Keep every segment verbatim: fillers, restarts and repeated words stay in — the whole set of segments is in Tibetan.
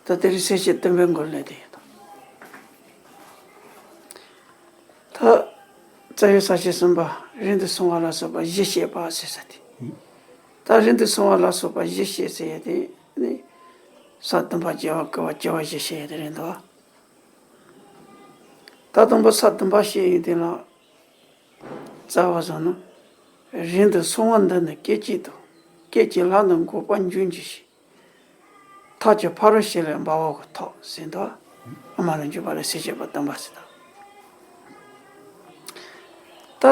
ད་དེ་རིང་སེམས་བསྐྱེད་བསྟན་པའི་མགུར་ལས་དེ་ཡིན་ད། ད་རྩ་བའི་ས་བཅད་གསུམ་པ་རིང་དུ་སོང་བ་ལ་སོགས་པ་བཞི་བཤད་པ་ཟེར་ས་དེ། ད་རིང་དུ་སོང་བ་ལ་སོགས་པ་བཞི་བཤད་ཟེར་ཡ་དེ་ནི། ས་བདུན་པ་བརྒྱད་པ་དགུ་པ་བཅུ་པ་བཞི་བཤད་ཡ་དེ་རེད་འདུག། ད་དང་པོ་ས་བདུན་པ་བཤད་ཡོད་དེ་ལ། རྩ་བ་བཟུང་ན། རིང་དུ་སོང་བ་འདི་ནི་སྐད་ཅིག་ཏུ། སྐད་ཅིག་ལ་ནི་འགོག་པ་འབྱུང་གྱུར་ཞིང་། ཐབས་ཀྱི་ཕ་རོལ་ཕྱིར་ལས་འབབ་པ་གི་ཐོག་ཟེར་འདུག། ཨ་མ་ལ་འཇུག་པ་ལ་སེམས་བསྐྱེད་པ་བསྟན་པ་ཟེར་ད། ད་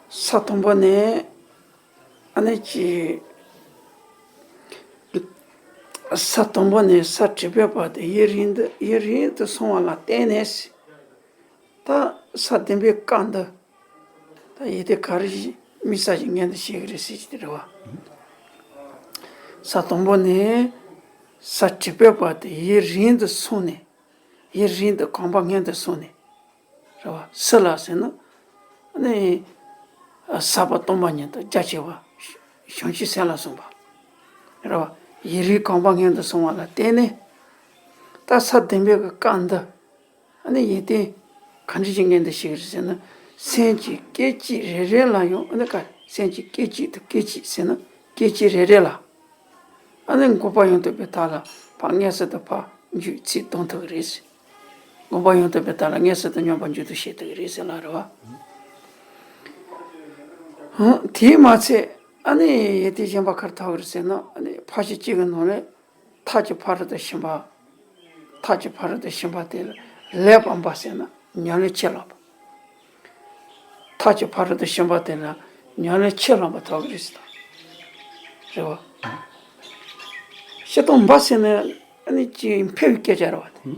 ས་དང་པོ་ནས་ཨ་ནི་ཅི། ས་དང་པོ་ནས་ས་དྲུག་པའི་བར་དུ་ཡུན་རིང་དུ་ཡུན་རིང་དུ་སོང་བ་ལ་བརྟེན་ནས། ད་ས་བདུན་པའི་སྐབས་འདི། ད་ཡུལ་དེ་ག་རེ་ཞིག་དམིགས་བསལ་ཞིག་མངོན་དུ་བྱེད་ཀྱི་རེད་ཟེར་གྱི་དེ་རེད་བ། ས་དང་པོ་ནས་ས་དྲུག་པའི་བར་དུ་ཡུན་རིང་དུ་སོང་ནས། ཡུན་རིང་དུ་གོམས་པ་སྔོན་དུ་སོང་ནས། རེད་བ། སུ་ལ་ཟེར་ན། ཨ་ནི། ཟབ་པ་སྟོང་པ་ཉིད་དུ་རྒྱ་ཆེ་བ། བྱང་ཆུབ་སེམས་ལ་གསུངས་པ། རེད་བ། ཡུན་རིང་གོམས་པ་སྔོན་དུ་སོང་བ་ལ་བརྟེན་ནས། ད་ས་བདུན་པའི་གི་སྐབས་འདི། ཨ་ནི་ཡོན་ཏན་ག་འདྲ་ཞིག་མངོན་དུ་བྱེད་ཀྱི་རེད་ཟེར་ན། སེམས་ཀྱི་སྐད་ཅིག་རེ་རེ་ལ་ཡང་ཨ་ནི་ག་སེམས་ཀྱི་སྐད་ཅིག་ཏུ་སྐད་ཅིག་ཟེར་ན་སྐད་ཅིག་རེ་རེ་ལ། ཨ་ནི་འགོག་པ་ཡང་དག་པའི་ཐབས་ལ་ཕར་མངོན་སུམ་དུ་ཕར་འཇུག་ཚུལ་སྟོན་ཐུབ་ཀྱི་རེད། འགོག་པ་ཡང་དག་པའི་ཐབས་ལ་མངོན་སུམ་དུ་སྙོམས་པར་འཇུག་ཏུ་བྱེད་ཐུབ་ཀྱི་རེད་ཟེར་ལ་རེད་བ། ཧང་། དེས་མ་ཚད་ཨ་ནི་ཡོན་ཏན་གཞན་པ་ག་རེ་ཐོབ་ཀྱི་རེད་ཟེར་ན། ཨ་ནི་ཕར་ཕྱིན་བཅུ་གི་ནང་ལས་ཐབས་ཀྱི་ཕ་རོལ་ཏུ་ཕྱིན་པ། ཐབས་ཀྱི་ཕ་རོལ་ཏུ་ཕྱིན་པ་དེ་ལེགས་པར་འབབ་ཟེར་ན་ཉམས་ལེན་ཆེ་ལོས་པ། ཐབས་ཀྱི་ཕ་རོལ་ཏུ་ཕྱིན་པ་དེ་ལ་ཉམས་ལེན་ཆེ་ལོས་པ་ཐོབ་ཀྱི་རེད་ཟེར་ད། རེད་བ། སྤྱིར་བཏང་འབབ་ཟེར་ན་ཨ་ནི་ཅིག་འཕེལ་བའི་སྐད་ཆ་རེད་བ་དེ།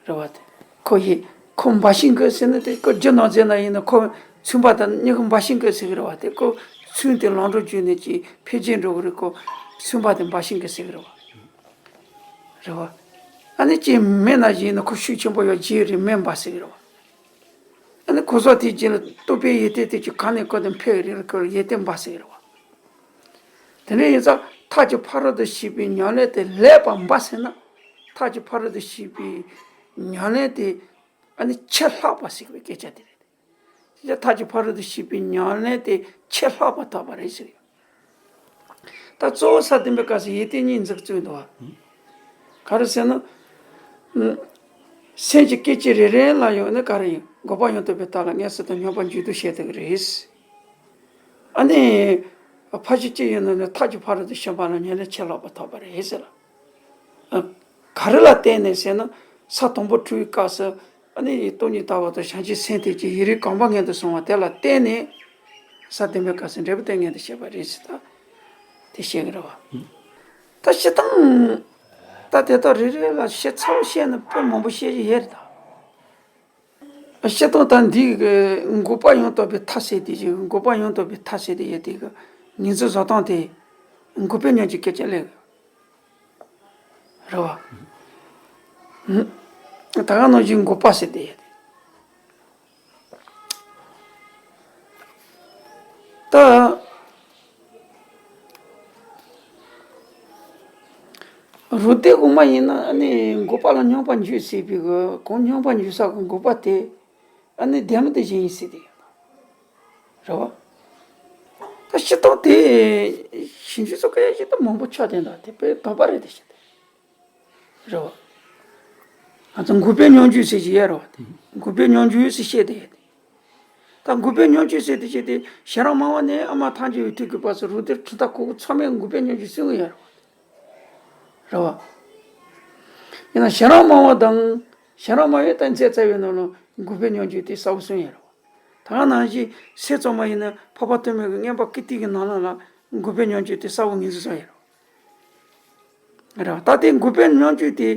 རེད་བ་དེ། ཁོ་ཡི་ཁོ་འབབ་ཤིང་གི་ཟེར་ན་དེ་ཁོ་རྒྱུ་ནོར་རྫས་ན་ཡིན་ན་ཁོ་ཚོན་པ་དང་སྙིང་ཁོ་འབབ་ཤིང་གི་ཟེར་གི་རེད་བ་དེ། ཁོ་ཚོན་དེ་ལམ་འགྲོ་བརྒྱུད་ནས་ཅིག་འཕེལ་རྒྱས་འགྲོ་གི་རེད། ཁོ་ཚོན་པ་དེ་འབབ་ཤིང་གི་ཟེར་གི་རེད་བ། རེད་བ། ཨ་ནི་ཅིག་མེ་ན་བཞིན་ན་ཁོ་ཤུགས་ཆེན་པོ་ཡོད་རྒྱུ་རེད། མེ་འབབ་ཟེར་གི་རེད་བ། ཨ་ནི་ཁོ་ཚོ་དེ་རྗེས་ལ་རྟོགས་པའི་ཡོན་ཏན་དེ་ཅིག་གང་ནས་གང་དུ་འཕེལ་རེ་ལ་ཁོ་ལ་ཡོན་ཏན་འབབ་ཟེར་གི་རེད་བ། དེ་འདྲ་ཡིན་ཙང་ཐབས་ཀྱི་ཕ་རོལ་ཏུ་ཕྱིན་པའི་ཉམས་ལེན་དེ་ལེགས་པར་འབབ་ཟེར་ན། ཐབས་ཀྱི་ཕ་རོལ་ཏུ་ཕྱིན་པའི་ཉམས་ལེན་དེ་ཨ་ནི་ཆེས་ལྷག་པ་ཟེར་བའི་སྐད་ཆ་དེ་རེད། དེ་ཐབས་ཀྱི་ཕ་རོལ་ཏུ་ཕྱིན་པའི་ཉམས་ལེན་དེ་ཆེས་ལྷག་པ་ཐོབ་པ་རེད་ཟེར་ཡོད། ད་གཙོ་བོ་ས་བདུན་པའི་སྐབས་སུ་ཡོན་ཏན་གཉིས་འཛུགས་བཅུག་འདུག་བ། ག་རེ་ཟེར་ན། ཨ། སེམས་ཀྱི་སྐད་ཅིག་རེ་རེ་ལ་ཡང་ནི་ག་རེ་ཡིན། འགོག་པ་ཡང་དག་པའི་ཐབས་ལ་མངོན་སུམ་དུ་སྙོམས་པར་འཇུག་ཏུ་བྱེད་ཐུབ་ཀྱི་རེད། ཨ་ནི། ཕར་ཕྱིན་བཅུ་ཡི་ནང་ནས་ཐབས་ཀྱི་ཕ་རོལ་ཏུ་ཕྱིན་པ་ལ་ཉམས་ལེན་ཆེས་ལྷག་པ་ཐོབ་པ་རེད་ཟེར་ལ། ཨ། ག་རེ་ལ་བརྟེན་ནས་ཟེར་ན། ས་དང་པོ་འཁྲུལ་བའི་སྐབས་སུ། ཨ་ནི་སྟོང་ཉིད་ལྟ་བ་དང་བྱང་ཆུབ་སེམས་དེ་ཅིག་ཡུན་རིང་གོམས་པ་སྔོན་དུ་སོང་བ་དེ་ལ་བརྟེན་ནས། ས་བདུན་པའི་སྐབས་སུ་འབྲས་བུ་དེ་མངོན་དུ་བྱས་པ་རེད་ཟེར་ད། དེ་བཤད་ཀྱི་རེད་བ། ད་སྤྱིར་བཏང་། ད་དེ་དག་རེ་རེ་ལ་བཤད་ཚར་བ་བཤད་ན་དཔེ་མང་པོ་བཤད་ཀྱི་ཡོད་རེད་ད། སྤྱིར་བཏང་ད་འདི་གི་འགོག་པ་ཡང་དག་པའི་ཐབས་ཟེར་དེ་ཅིག་འགོག་པ་ཡང་དག་པའི་ཐབས་ཟེར་དེ་ཡོད་དེ་གི་ངོས་འཛིན་བཟོ་སྟངས་དེ། འགོག་པའི་ཉམས་ཀྱི་སྐད་ཆ་ལས། རེད་བ། ད་ག་ནང་བཞིན་འགོག་པ་ཟེར་དེ་ཡོད་དེ། ད། རུང་སྟེ་དབུ་མ་ཡིན་ན་ཨ་ནི་འགོག་པ་ལ་སྙོམས་པར་འཇུག་ཟེར་བའི་གི་གང་སྙོམས་པར་འཇུག་ས་གི་འགོག་པ་དེ་ཨ་ནི་བདེན་པ་དེ་བཞིན་ཡིན་ཟེར་དེ་ཡོད་ན། རེད་བ། ད་སྤྱིར་བཏང་དེ་ཞིབ་འཇུག་ཚོ་ག་ཡ་ཞིག་ད་མང་པོ་ཆགས་བསྡད་འདུག་དེ་དཔེ་དོགས་པ་རེད་དེ་བཤད་དེ། རེད་བ། ང་ཚོ་འགོག་པའི་སྙོམས་འཇུག་ཟེར་གྱི་ཡོད་རེད་བ་དེ། འགོག་པའི་སྙོམས་འཇུག་ཟེར་བཤད་དེ་ཡོད་དེ། ད་འགོག་པའི་སྙོམས་འཇུག་ཟེར་དེ་བཤད་དེ་ཤེས་རབ་སྨྲ་བ་ནས་ཨ་མ་ཐལ་འགྱུར་བའི་དུས་ཀྱི་བར་དུ་རུང་སྟེ་གྲུབ་མཐའ་གོང་གི་ཚང་མས་འགོག་པའི་སྙོམས་འཇུག་གསུང་གི་ཡོད་རེད་བ། རེད་བ། ཡིན་ན་ཤེས་རབ་སྨྲ་བ་དང་། ཤེས་རབ་སྨྲ་བས་ད་མཛད་རྩ་བའི་ནང་ལ་འགོག་པའི་སྙོམས་འཇུག་དེ་གསལ་པོ་གསུངས་ཡོད་རེད་བ། ད་ག་ནང་བཞིན་སེམས་ཙམ་པ་ཡིན་ན་འཕགས་པ་སྟོད་སྨད་ཀྱི་མངོན་པ་ཀིརྟི་གི་ནང་ལ་ལ་འགོག་པའི་སྙོམས་འཇུག་དེ་གསལ་པོ་ངོས་འཛིན་བྱས་ཡོད་རེད་བ། ད་དེ་འགོག་པའི་སྙོམས་འཇུག་དེ་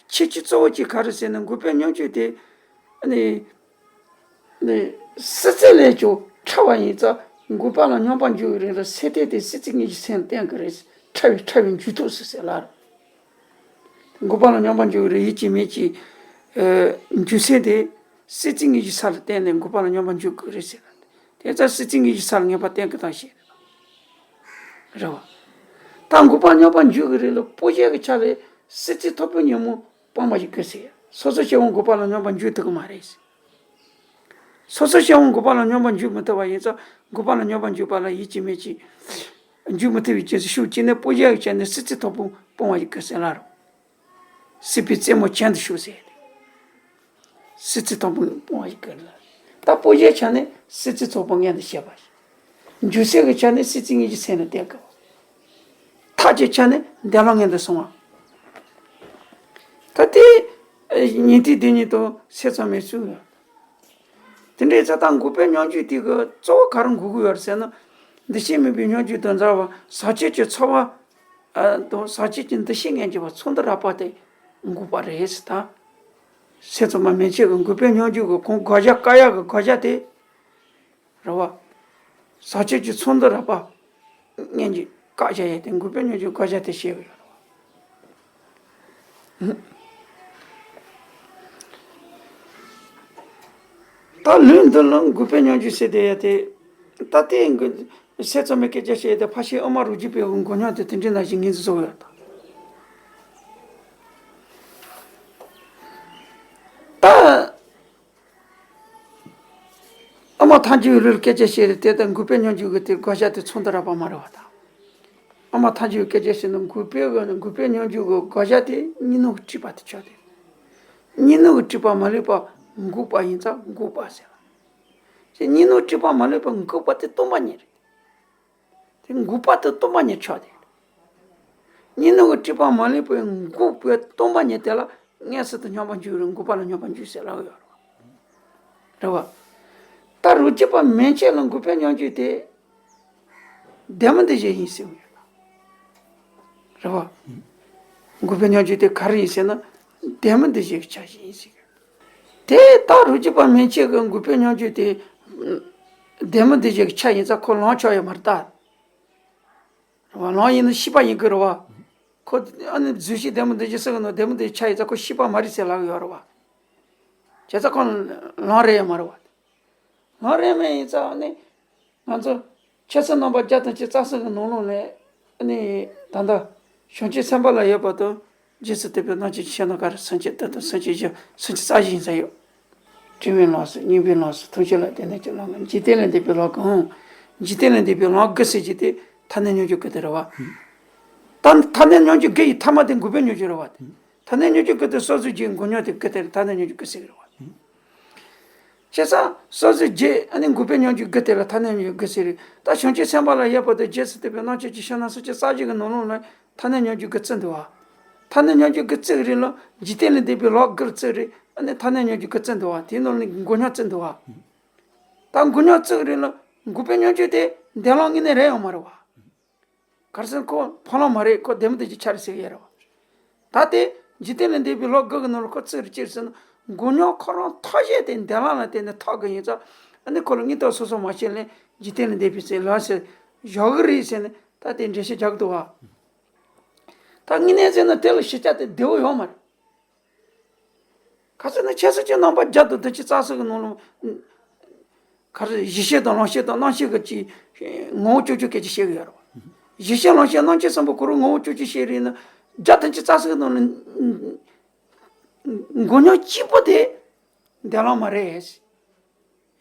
ཁྱད་ཆོས་གཙོ་བོ་གཅིག་ག་རེ་ཟེར་ན། འགོག་པའི་སྙོམས་འཇུག་དེ་ཨ་ནི་ནི། སྲིད་རྩེ་ལས་ཀྱང་ཕྲ་བ་ཡིན་ཙང་འགོག་པ་ལ་སྙོམས་པར་འཇུག་གི་རིང་ལ་སེམས་རྟེན་དེ་སྲིད་རྩེ་གཉིས་ཀྱི་སེམས་བསྟན་གྱི་རེད། ཕྲ་བའི་ཕྲ་བའི་འཇུག་ཐོག་སུ་ཟེར་ལ། འགོག་པ་ལ་སྙོམས་པར་འཇུག་གི་རིང་ཡིད་ཀྱི་མིག་གི་ཨ་འཇུག་སེམས་དེ་སྲིད་རྩེ་གཉིས་ཀྱི་ས་ལ་བརྟེན་ནས་འགོག་པ་ལ་སྙོམས་པར་འཇུག་གི་རེད་ཟེར་ལ། དེ་ཙང་སྲིད་རྩེ་གཉིས་ཀྱི་ས་ལ་ངེས་པར་བརྟེན་གྱི་དང་ཞེས། རེད་བ། ད་འགུགས་པ་སྙོམས་པར་འཇུག་གི་རེད་ལ། སྤོ་བྱེད་ཀྱི་ཆ་ལ་སྲིད་རྩེ་ཐོར་བུ་ཉོན་མོངས་སྤངས་པ་ཞིག་དགོས་ཟེར། སོ་སོ་སྐྱེ་བོ་འགུགས་པ་ལ་སྙོམས་པར་འཇུག་ཐུབ་ཀྱི་མ་རེད་ཟེར། སོ་སོ་སྐྱེ་བོ་འགུགས་པ་ལ་སྙོམས་པར་འཇུག་མི་ཐུབ་པ་ཡིན་ཙང་། འགུགས་པ་ལ་སྙོམས་པར་འཇུག་པ་ལ་ཡིད་ཀྱིས་མི་བྱེད། འཇུག་མི་ཐུབ་པའི་རྐྱེན་ཟེར། ཤུགས་གཅིག་ནས་སྤོ་བྱེད་ཀྱི་ཆ་ནས་སྲིད་རྩེ་ཐོར་བུ་སྤོང་བ་ཞིག་དགོས་ཟེར་ལ། རོ། སྲིད་པའི་རྩེ་མོ་གྱེན་དུ་ཞུགས་ཟེར་ཏེ། སྲིད་རྩེ་ཐོར་བུ་སྤོང་བ་ཞིག་དགོས་ལ། ད་སྤོ་བྱེད་ཆ་ནས་སྲིད་རྩེ་ཐོར་བུ་མངོན་དུ་བྱེད་པ་ཞིག། འཇུག་སའི་གི་ཆ་ནས་སྲིད་རྩེ་ཉིད་ཀྱི་མཚན་ལ་བསྟན་དགོས། ཐབས་ཀྱི་ཆ་ནས་འདས་ལམ་མངོན་དུ་སོང་བ། ད་དེ་ཉན་ཐོས་སྡེ་གཉིས་དང་སེམས་ཙམ་མའི་ཚུལ། དེ་འདྲའི་ཚེ་ད་འགུགས་པའི་སྙོམས་འཇུག་དེ་གི་གཙོ་བོ་ག་རེ་འགུགས་ཀྱི་ཡོད་རེད་ཟེར་ན། འདུ་ཤེས་མེད་པའི་སྙོམས་འཇུག་དང་འཛག་པ། ཟག་བཅས་ཀྱི་ཚོར་བ་དང་ཟག་བཅས་ཀྱི་འདུ་ཤེས་ངན་སྐྱེ་བ་ཚོར་འདུ་རགས་པ་དེ་འགུགས་པ་རེད་ཟེར། ད་སེམས་ཙམ་མ་མན་ཆད་ཀྱི་འགུགས་པའི་སྙོམས་འཇུག་གི་གོང་བཀག་བྱ་བཀག་ཡག་གི་བཀག་བྱ་དེ། རེད་བ། ཟག་བཅས་ཀྱི་ཚོར་འདུ་རགས་པ་ངན་གྱིས་བཀག་བྱ་ཡས་དེ་འགུགས་པའི་སྙོམས་འཇུག་བཀག་བྱ་དེ་བཤད་ཀྱི་ཡོད་རེད་བ། ད་ལུས་འདི་ལ་འགུགས་པའི་སྙོམས་འཇུག་ཟེར་དེ་ཡ་དེ། ད་དེ་འགུགས། སེམས་ཙམ་མའི་སྐད་ཆ་བཤད་དེ་ཕར་ཕྱིན་དབུ་མ་རུ་སྐྱེས་པའི་འགོག་སྙོམས་དེ་དེ་འདྲའི་ནང་བཞིན་ངེས་འཛིན་བཟོ་གི་ཡོད་ད། ད། དབུ་མ་ཐལ་འགྱུར་བའི་ལུགས་སྐད་ཆ་བཤད་རེད་དེ། ད་འགུགས་པའི་སྙོམས་འཇུག་གི་དེ་བཀག་བྱ་དེ་ཚོར་འདུ་རགས་པ་མ་རེད་བ་དང་། དབུ་མ་ཐལ་འགྱུར་བའི་སྐད་ཆ་བཤད་ན་འགུགས་པའི་གི་འགུགས་པའི་སྙོམས་འཇུག་གི་བཀག་བྱ་དེ་གཉིས་སྣང་གི་སྒྲིབ་པ་དེ་ཆགས་ཏེ། གཉིས་སྣང་གི་སྒྲིབ་པ་མ་ལུས་པ་འགོག་པ་ཡིན་ཙང་འགུགས་པ་ཟེར་ལ། ཅེས་གཉིས་སྣང་གི་སྒྲིབ་པ་མ་ལུས་པ་འགོག་པ་དེ་སྟོང་པ་ཉིད་རེད། དེ་འགོག་པ་དེ་སྟོང་པ་ཉིད་ཆགས་ཏེ། གཉིས་སྣང་གི་སྒྲིབ་པ་མ་ལུས་པའི་འགོག་པའི་སྟོང་པ་ཉིད་དེ་ལ་མངོན་སུམ་དུ་སྙོམས་པར་འཇུག་རེད། འགོག་པ་ལ་སྙོམས་པར་འཇུག་ཟེར་ལབ་ཡོད་རེད་བ། རེད་བ། ད་རུ་སྐྱེས་པ་མན་ཆད་ལ་འགུགས་པའི་སྙོམས་འཇུག་དེ་བདེན་པ་འདུ་བྱེད་ཡིན་ཟེར་བ་ཡོད། རེད་བ། འགུགས་པའི་སྙོམས་འཇུག་དེ་ག་རེ་ཡིན་ཟེར་ན། བདེན་པ་འདུ་བྱེད་ཀྱི་ཆ་ཤས་ཡིན་ཟེར་གི། དེ་ལྟར་རུ་སྐྱེས་པ་མན་ཆད་ཀྱི་འགུགས་པའི་སྙོམས་འཇུག་དེ་བདེན་པ་འདུ་བྱེད་ཀྱི་ཆ་ཡིན་ཙང་ཁོ་ལམ་ཆགས་ཡོད་མ་རེད་ད། རེད་བ། ལམ་ཡིན་ན་ཤེས་པ་ཡིན་དགོས་རེད་བ། ཁོ་ཨ་ནི་རྫུན་ཤེས་བདེན་པ་འདུ་བྱེད་ཟེར་གི་ནོ། བདེན་པ་འདུ་བྱེད་ཆ་ཡིན་ཙང་ཁོ་ཤེས་པ་མ་རེད་ཟེར་ལབ་ཡོད་རེད་བ། བྱས་ཙང་ཁོ་ལམ་རེད་ཡོད་མ་རེད་བ། ལམ་རེད་མེད་ཡིན་ཙང་ཨ་ནི། ང་ཚོ་འཆད་རྩོད་རྣམ་པ་བརྒྱ་དང་བཅུ་རྩ་གསུམ་གྱི་ནང་ལོགས་ནས་ཨ་ནི་ད་ལྟ་བྱང་ཆུབ་སེམས་དཔའ་ལ་ཡོད་པ་དང་། རྗེས་སུ་བསྟན་པའི་སྣང་ཆེན་གྱི་ཕྱིར་ན་ག་རེ། སུམ་ཅུ་དོན་དང་སུམ་ཅུ་བཞི། སུམ་ཅུ་རྩ་བཞི་ཡིན་ས་ཡོད། དྲི་མའི་ལམ་སོགས་སྙིང་པོའི་ལམ་སོགས་ཐམས་ཅད་ལ་བརྟེན་ནས་ཀྱི་ལམ་ལ། འཇིག་རྟེན་ལས་འདས་པའི་ལམ་གང་། འཇིག་རྟེན་ལས་འདས་པའི་ལམ་དགུ་ཟེར་གྱི་དེ་མཐར་གནས་སྙོམས་འཇུག་དགུ་དེ་རེད་བ། ད་མཐར་གནས་སྙོམས་འཇུག་དགུ་ཡི་ཐ་མ་དེ་འགུགས་པའི་སྙོམས་འཇུག་རེད་བ། མཐར་གནས་སྙོམས་འཇུག་དགུ་དེ་སོ་སོའི་རྒྱུད་འགུགས་སྙོམས་དེ་དགུ་དེ་མཐར་གནས་སྙོམས་འཇུག་དགུ་ཟེར་གྱི་རེད་བ། བྱས་ཙང་སོ་སོའི་རྒྱུད་ཨ་ནི་འགུགས་པའི་སྙོམས་འཇུག་དགུ་དེ་ལ་མཐར་གནས་སྙོམས་འཇུག་དགུ་ཟེར་རེད། ད་བྱང་ཆུབ་སེམས་དཔའ་ལ་ཡོད་པ་དང་། རྗེས་སུ་བསྟན་པའི་སྣང་ཆེན་གྱི་ཕྱིར་ན་སུམ་ཅུ་རྩ་བཞི་གི་ནང་ལོགས་ལ་མཐར་གནས་སྙོམས་འཇུག་དགུ་བརྩི་འདུག་བ། མཐར་གནས་སྙོམས་འཇུག་དགུ་བརྩི་གི་རེད་ལ། འཇིག་རྟེན་ལས་འདས་པའི་ལམ་དགུར་བརྩི་རེད། ཨ་ནི་མཐར་གནས་སྙོམས་འཇུག་དགུ་བརྩི་འདུག་བ། དེའི་ནང་ནས་འགུགས་སྙོམས་བརྩི་འདུག་བ། ད་འགུགས་སྙོམས་བརྩི་གི་རེད་ལ། འགུགས་པའི་སྙོམས་འཇུག་དེ་འདས་ལམ་དངོས་གནས་རེད་ཡོད་མ་རེད་བ། ག་རེ་ཟེར་ན་ཁོ་འཕགས་ལམ་མ་རེད། ཁོ་བདེན་པ་འདུ་བྱེད་ཆ་རེད་ཟེར་གྱི་ཡོད་རེད་བ། ད་དེ་འཇིག་རྟེན་ལས་འདས་པའི་ལམ་དགུ་གི་ནང་ལ་ཁོ་བརྩི་རེད། ཅི་ཟེར་ན་འགུགས་སྙོམས་ཁོ་རང་ཐོག་གཞན་དེ་འདས་ལམ་ལ་བརྟེན་ནས་ཐོབ་གི་ཡིན་ཙང་། ཨ་ནི་ཁོ་ལ་དངོས་སྟོབས་སོ་སོ་མ་སྐྱེས་ལ་འཇིག་རྟེན་ལས་འདས་པའི་ཚེ་ལམ་ཟེར་བཞག་གི་རེད་ཟེར་ནས་ད་དེ་འགྲེལ་བཤད་རྒྱག་གི་འདུག་བ། ད་དངོས་གནས་ཟེར་ན་དེ་ལ་གཞི་རྒྱ་དེ་བདེ་བོ་ཡོད་མ་རེད། ག་ཟེར་ན་འཆད་རྩོད་ཀྱི་རྣམ་པ་བརྒྱ་དང་བདུན་ཅུ་རྩ་གསུམ་གྱི་ནང་ལ། ག་རེ། གཞི་ཤེས་དང་ལམ་ཤེས་དང་རྣམ་ཤེས་ཀྱི་ཅིག་ངོ་བོ་བཅོ་བརྒྱད་སྐད་ཅིག་བཤད་གི་ཡོད་རེད་བ། གཞི་ཤེས་ལམ་ཤེས་རྣམ་ཤེས་གསུམ་པོ་ཁོ་རང་ངོ་བོ་བཅོ་བརྒྱད་བཤད་རེད་ན། བརྒྱ་དང་བདུན་ཅུ་རྩ་གསུམ་གྱི་ནང་ལ་འགུགས་སྙོམས་གཅིག་པོ་དེ་འདས་ལམ་མ་རེད།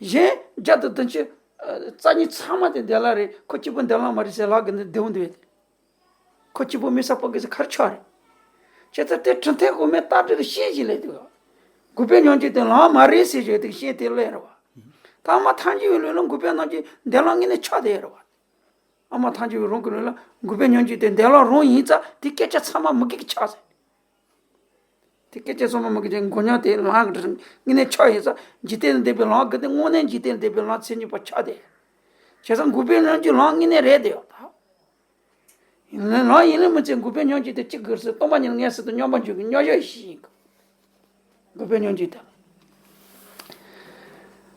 གཞན་བརྒྱ་དང་བདུན་ཅུ་རྩ་གཉིས་ཚང་མ་དེ་འདས་ལམ་རེད། ཁོ་གཅིག་པོ་འདས་ལམ་མ་རེད་ཟེར་ལབ་གི་ན་བདེ་པོ་འདུག་བས། ཁོ་གཅིག་པོ་མི་ས་པོ་གི་ཟེར་ག་རེ་ཆགས་རེད། བྱས་ཙང་དེ་གྲུབ་མཐའི་གོང་མའི་རྟགས་འདི་ལ་ཤེས་བཞིན་ལས་འདུག་འགུགས་པའི་སྙོམས་འཇུག་དེ་ལམ་མ་རེད་ཟེར་བྱས་དེ་ཤེས་དེ་ལས་རེད་བ། ད་མ་ཐལ་འགྱུར་བའི་ལུགས་ལ་འགུགས་པའི་སྙོམས་འཇུག་འདས་ལམ་དངོས་གནས་ཆགས་དེ་རེད་བ། ཨ་མ་ཐལ་འགྱུར་བའི་རང་གི་ལུགས་ལ་འགུགས་པའི་སྙོམས་འཇུག་དེ་འདས་ལམ་རང་ཡིན་ཙང་དེ་སྐད་ཆ་ཚང་མ་མི་དགེ་གི་ཆགས་ཟེར། དེ་སྐད་ཆ་ཚང་མ་མི་དགེ་ཅན། འགུགས་སྙོམས་དེ་ལམ་དངོས་གནས་ཆགས་ཡིན་ཙང་འཇིག་རྟེན་ལས་འདས་པའི་ལམ་དགུ་དེ་དངོས་གནས་འཇིག་རྟེན་ལས་འདས་པའི་ལམ་མཚན་ཉིད་པ་ཆགས་དེ། བྱས་ཙང་འགུགས་པའི་སྙོམས་འཇུག་ལམ་དངོས་གནས་རེད་དེ་ཡོད་ད། ལམ་ཡིན་ལ་མི་ཚད་འགུགས་པའི་སྙོམས་འཇུག་དེ་ཅི་དགོས་ཟེར། སྟོང་པ་ཉིད་ལ་མངོན་སུམ་དུ་སྙོམས་པར་འཇུག་གི་སྙོམས་འཇུག་གི་གཞི་ཡིན་གི། འགུགས་པའི་སྙོམས་འཇུག་དེ།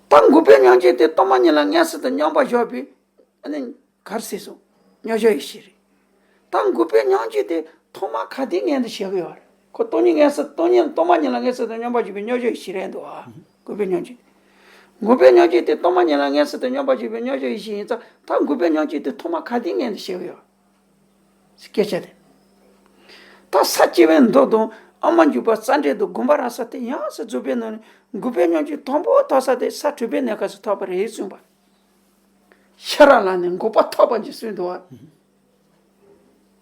ད་འགུགས་པའི་སྙོམས་འཇུག་དེ་སྟོང་པ་ཉིད་ལ་མངོན་སུམ་དུ་སྙོམས་པར་འཇུག་པའི་ཨ་ནི་ག་རེ་ཟེར་སོང་། སྙོམས་འཇུག་གི་གཞི་རེད། ད་འགུགས་པའི་སྙོམས་འཇུག་དེ་ཐོག་མ་ག་དུས་མངོན་དུ་བྱེད་ཀྱི་ཡོད་རེད། ཁོ་སྟོང་ཉིད་མངོན་སུམ། སྟོང་ཉིད་སྟོང་པ་ཉིད་ལ་མངོན་སུམ་དུ་སྙོམས་པར་འཇུག་པའི་སྙོམས་འཇུག་གི་གཞི་རེད་འདུག་ཨ། འགུགས་པའི་སྙོམས་འཇུག་འགུགས་པའི་སྙོམས་འཇུག་དེ་སྟོང་པ་ཉིད་ལ་མངོན་སུམ་དུ་སྙོམས་པར་འཇུག་པའི་སྙོམས་འཇུག་གི་གཞི་ཡིན་ཙང་། ད་འགུགས་པའི་སྙོམས་འཇུག་དེ་ཐོག་མ་ག་དུས་མངོན་དུ་བྱེད་ཀྱི་ཡོད། སྐད་ཆ་དེ། ད་ས་བཅུ་པའི་མདོ་དང་ཨ་མ་འཇུ་པ་རྩ་འགྲེལ་དུ་དགོངས་པ་རབ་གསལ་དེ་ཡང་སྲིད་རྫོགས་པའི་ནང་ནས་འགོག་པའི་སྙོམས་འཇུག་དང་པོ་ཐོབ་ས་དེ་ས་དྲུག་པའི་གནས་སྐབས་སུ་ཐོབ་པ་རེད་གསུངས་པ། ཤེས་རབ་ལ་ནི་འགོག་པ་ཐོབ་པ་ཅིག་གསུངས་འདུག་བ།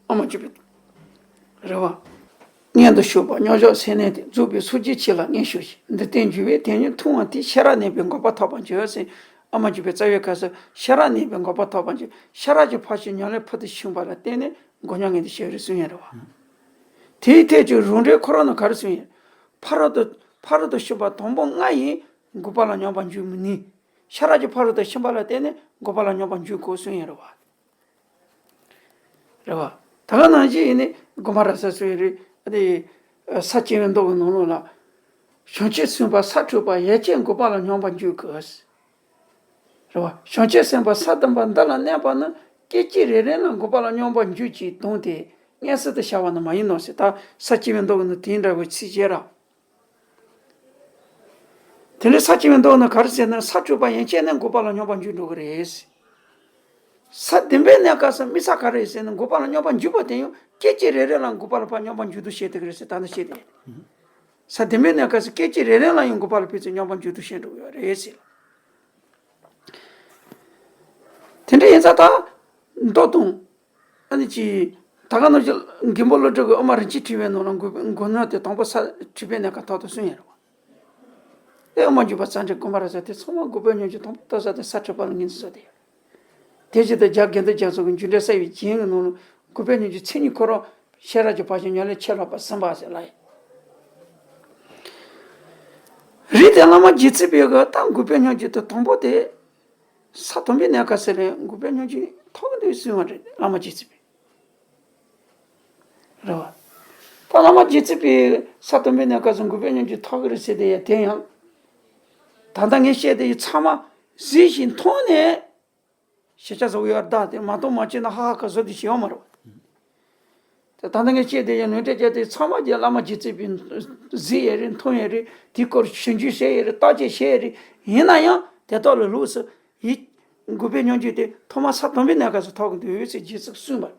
ཨ་མ་འཇུ་པའི། རེད་བ། མངོན་དུ་ཞུགས་པ་མཉམ་བཞག་སེམས་གནས་ཏེ་རྫོགས་པའི་སངས་རྒྱས་ཆོས་ལ་མངོན་ཞུགས་ཤིང་། འདི་ལྟར་འཇུག་པའི་དོན་ཉིད་ཐུབ་དབང་དེས་ཤེས་རབ་གནས་པས་འགོག་པ་ཐོབ་པར་འགྱུར་ཟེར། ཨ་མ་འཇུ་པའི་རྩ་བའི་སྐབས་སུ་ཤེས་རབ་གནས་པས་འགོག་པ་ཐོབ་པར་འགྱུར། ཤེས་རབ་ཀྱི་ཕར་ཕྱིན་ཉམས་ལེན་ཕུལ་དུ་ཕྱིན་པ་ལ་བརྟེན་ནས་འགོག་སྙོམས་མངོན་དུ་བྱེད་རེད་གསུངས་ཡོད་རེད་བ། དེའི་ཐད་ཀྱི་རང་འགྲེལ་ཁོ་རང་ནས་ག་རེ་གསུངས་ཡོད། ཕ་རོལ་ཏུ་ཕ་རོལ་ཏུ་ཕྱིན་པ་དང་པོ་ལྔ་ཡིས་འགོག་པ་ལ་སྙོམས་པར་འཇུག་མི་ནུས། ཤེས་རབ་ཀྱི་ཕ་རོལ་ཏུ་ཕྱིན་པ་ལ་བརྟེན་ནས་འགོག་པ་ལ་སྙོམས་པར་འཇུག་དགོས་གསུངས་ཡོད་རེད་བ། རེད་བ། ད་ག་ནང་བཞིན་ཡིན་ནི་དགོངས་པ་རབ་གསལ་སོགས་ཡོད་རེད། ཨ་ནི་ས་བཅུ་པའི་མདོ་གི་ནང་ལོགས་ལ། བྱང་ཆུབ་སེམས་དཔའ་ས་དྲུག་པ་ཡན་ཆད་འགོག་པ་ལ་སྙོམས་པར་འཇུག་དགོས། རེད་བ། བྱང་ཆུབ་སེམས་དཔའ་ས་བདུན་པ་འདི་ལ་གནས་པ་ནི་སྐད་ཅིག་རེ་རེ་ལ་འགོག་པ་ལ་སྙོམས་པར་འཇུག་ཅིང་དང་དེ་མངོན་སུམ་དུ་བྱ་བ་ནི་མ་ཡིན་ནོ་ཞེས་ད་ས་བཅུ་པའི་མདོ་གི་ནང་དེ་འདྲ་བའི་ཚིག་བཅད་ར། དེ་ནས་ས་བཅུ་པའི་མདོ་ནི་ག་རེ་ཟེར་ན་ས་དྲུག་པ་ཡན་ཆད་ནི་འགོག་པ་ལ་སྙོམས་པར་འཇུག་འགྲོ་གི་རེད། ས་བདུན་པའི་གནས་སྐབས་སུ་དམིགས་བསལ་ག་རེ་ཟེར་ན་འགོག་པ་ལ་སྙོམས་པར་འཇུག་པ་དེ་ཡང་སྐད་ཅིག་རེ་རེ་ལ་འགོག་པ་ལ་ཕར་སྙོམས་པར་འཇུག་འདུ་བྱེད་དེ་གི་རེད་ཟེར་ད་ནི་བཤད་དེ། ས་བདུན་པའི་གནས་སྐབས་སུ་སྐད་ཅིག་རེ་རེ་ལ་ཡང་འགོག་པ་ལ་ཕན་ཚུན་སྙོམས་པར་འཇུག་འདུ་བྱེད་འགྲོ་གི་ཡོད་རེད་ཟེར། དེ་འདྲ་ཡིན་ཙང་ད་མདོ་དང་། ཨ་ནི་ཅི། ད་ག་ནང་བཞིན་མགོན་པོ་ཀླུ་སྒྲུབ་ཀྱིས་དབུ་མ་རིན་ཆེན་ཕྲེང་བའི་ནང་ལ་འགོག་འགོག་སྙོམས་དེ་དང་པོ་ས་དྲུག་པའི་གནས་སྐབས་ཐོག་ཏུ་གསུངས་ཡོད་རེད་བ། དེ་དབུ་མ་འཇུག་པ་རྩ་འགྲེལ་དགོངས་པ་རབ་གསལ་དེ་ཚང་མ་འགོག་པའི་སྙོམས་འཇུག་དང་པོ་ཐོབ་ས་དེ་ས་དྲུག་པ་ལ་ངོས་འཛིན་བཟོས་ཏེ་ཡོད། དེ་བཞིན་དུ་རྒྱ་དགེ་འདུན་རྒྱ་མཚོ་གི་འཇུག་འགྲེལ་གསལ་བའི་རྒྱན་གྱི་ནང་ལ་འགོག་པའི་སྙོམས་འཇུག་མཚན་ཉིད་ཁོ་རང་ཤེས་རབ་ཀྱི་ཕར་ཕྱིན་ཉམས་ལེན་ཆེས་ལྷག་པ་གསུམ་པ་ཟེར་ལ་ཡིན། རིགས་དེ་བླ་མ་རྗེ་བཙུན་པས་གི་ད་འགོག་པའི་སྙོམས་འཇུག་དེ་དང་པོ་དེ། ས་དང་པོའི་གནས་སྐབས་སུ་ལ་འགོག་པའི་སྙོམས་འཇུག་ཐོབ་ཀྱི་འདུག་གསུངས་པ་རེད་བླ་མ་རྗེ་བཙུན་པས། རེད་བ། ད་བླ་མ་རྗེ་བཙུན་པས་ས་དང་པོའི་གནས་སྐབས་སུ་འགོག་པའི་སྙོམས་འཇུག་ཐོབ་ཀྱི་རེད་ཟེར་དེ་ཡང་དེ་ཡང་། ད་ལྟ་ངས་བཤད་དེ་ཡི་ཚང་མ་གཟིགས་ཤིང་མཐོང་ནས། ཤེས་བྱ་བཟོ་གི་ཡོད་རེད་ད་དེ་མ་མཐོང་མ་བྱས་ན་ཧ་ཧ་ཁ་བཟོ་དེ་ཤེས་ཡོང་མ་རེད་བ། དེ་ད་ལྟ་ངས་བཤད་དེ་ཡང་ལུང་འདྲེན་བརྒྱབ་དེ་ཚང་མ་རྗེ་བླ་མ་རྗེ་བཙུན་པས་གཟིགས་ཡོད་རེད་མཐོང་ཡོད་རེད་དེའི་སྐོར་ཞིབ་འཇུག་བྱས་ཡོད་རེད་བརྟག་དཔྱད་བྱས་ཡོད་རེད་ཡིན་ན་ཡང་དེ་དག་ལ་ལོགས་སུ་ཡིད་འགོག་པའི་སྙོམས་འཇུག་དེ་ཐོག་མ་ས་དང་པོའི་གནས་སྐབས་སུ་ཐོབ་ཀྱི་འདུག་ཟེར་རྗེ་བཙུན་གསུངས་པ།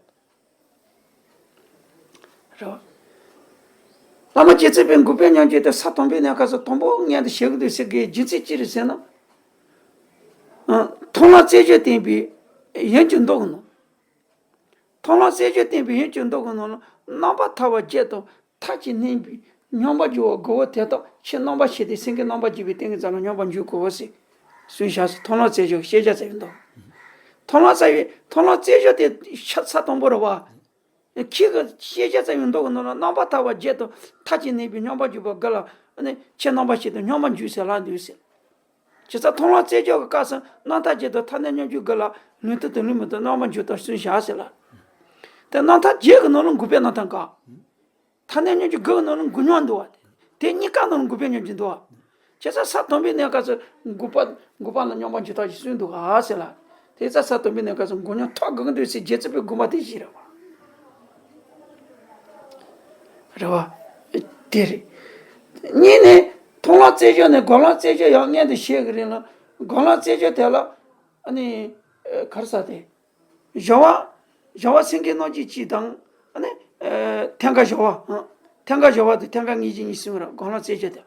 རེད་བ། བླ་མ་རྗེ་བཙུན་པས་འགོག་པའི་སྙོམས་འཇུག་དེ་ས་དང་པོའི་གནས་སྐབས་སུ་དང་པོ་མངོན་དུ་བྱེད་ཀྱི་འདུག་ཟེར་གྱི་རྒྱུ་མཚན་ཅི་རེད་ཟེར་ན། མཐོང་ལམ་རྩེ་གཅིག་བསྟན་པའི་ཡུམ་གྱི་མདོ་གི་ནང་། མཐོང་ལམ་རྩེ་གཅིག་བསྟན་པའི་ཡུམ་གྱི་མདོ་གི་ནང་ལ་རྣམ་པར་ཐར་པ་བརྒྱད་དང་མཐར་གྱིས་གནས་པའི་སྙོམས་པར་འཇུག་པ་དགུ་པོ་དེ་དག་ཕྱིར་རྣམ་པར་ཕྱེ་སྟེ་སེང་གེ་རྣམ་པར་རྒྱལ་བའི་ཏིང་ངེ་འཛིན་ལ་སྙོམས་པར་འཇུག་དགོས་ཟེར། གསུངས་བཞག་སོ་མཐོང་ལམ་རྩེ་གཅིག་ཤེས་བྱ་རྩ་བའི་མདོ། མཐོང་ལམ་རྩ་བའི་མཐོང་ལམ་རྩེ་གཅིག་དེ་ཤ་ས་དང་པོ་རེད་བ། ཁྱེད་ཀྱི་ཤེས་བྱ་རྩ་བའི་མདོ་གི་ནང་ལ་རྣམ་པར་ཐར་པ་བརྒྱད་དང་མཐར་གྱིས་གནས་པའི་སྙོམས་པར་འཇུག་པ་དགུ་ལ་ནི་ཕྱིར་རྣམ་པར་ཕྱེ་སྟེ་སྙོམས་པར་འཇུག་ཟེར་ལབ་འདུག་ཟེར། བྱས་ཙང་མཐོང་ལམ་རྩེ་གཅིག་གི་སྐབས་སུ་རྣམ་ཐར་བརྒྱད་དང་མཐར་གནས་སྙོམས་འཇུག་དགུ་ལ་ལུང་དོན་དང་ལུང་མ་དང་རྣམ་པར་འཇུག་ལྟར་གསུངས་བཞག་ཟེར་ལ། དེ་རྣམ་ཐར་བརྒྱད་ཀྱི་ནང་ལ་འགོག་པའི་རྣམ་ཐར་འགའ། མཐར་གནས་སྙོམས་འཇུག་དགུ་གི་ནང་ལ་འགོག་སྙོམས་འདུག་བ། དེ་གཉིས་ཀ་ནང་ལ་འགོག་པའི་སྙོམས་འཇུག་འདུག་བ། བྱས་ཙང་ས་དང་པོའི་གནས་སྐབས་སུ་འགོག་པ་འགོག་པ་ལ་སྙོམས་པར་འཇུག་ལྟར་གྱིས་གསུངས་འདུག་ག་ཟེར་ལ། དེ་ཙང་ས་དང་པོའི་གནས་སྐབས་སུ་འགོག་སྙོམས་ཐོབ་དགོས་ཀྱི་འདུག་ཟེར་རྗེ་བཙུན་པའི་དགོངས་པ་དེ་བཞིན་རེད་བ། རེད་བ། དེ་རེད། གཉིས་ནས་མཐོང་ལམ་རྩེ་གཅིག་ནས་འགོག་ལམ་རྩེ་གཅིག་ཡང་མངོན་དུ་བྱེད་ཀྱི་རེད་ལ། འགོག་ལམ་རྩེ་གཅིག་དེ་ལ་ཨ་ནི་ག་རེ་ཟེར་དེ། སྦྱོར་བ། སྦྱོར་བ་སེང་གེ་རྣམ་བསྒྱིངས་གཅིག་དང་། ཨ་ནི། ཐེངས་འགའ་སྦྱོར་བ། ཐེངས་འགའ་སྦྱོར་བ་དང་ཐེངས་འགའ་སྙིང་རྗེ་གཉིས་གསུངས་ར་འགོག་ལམ་རྩེ་གཅིག་དེ།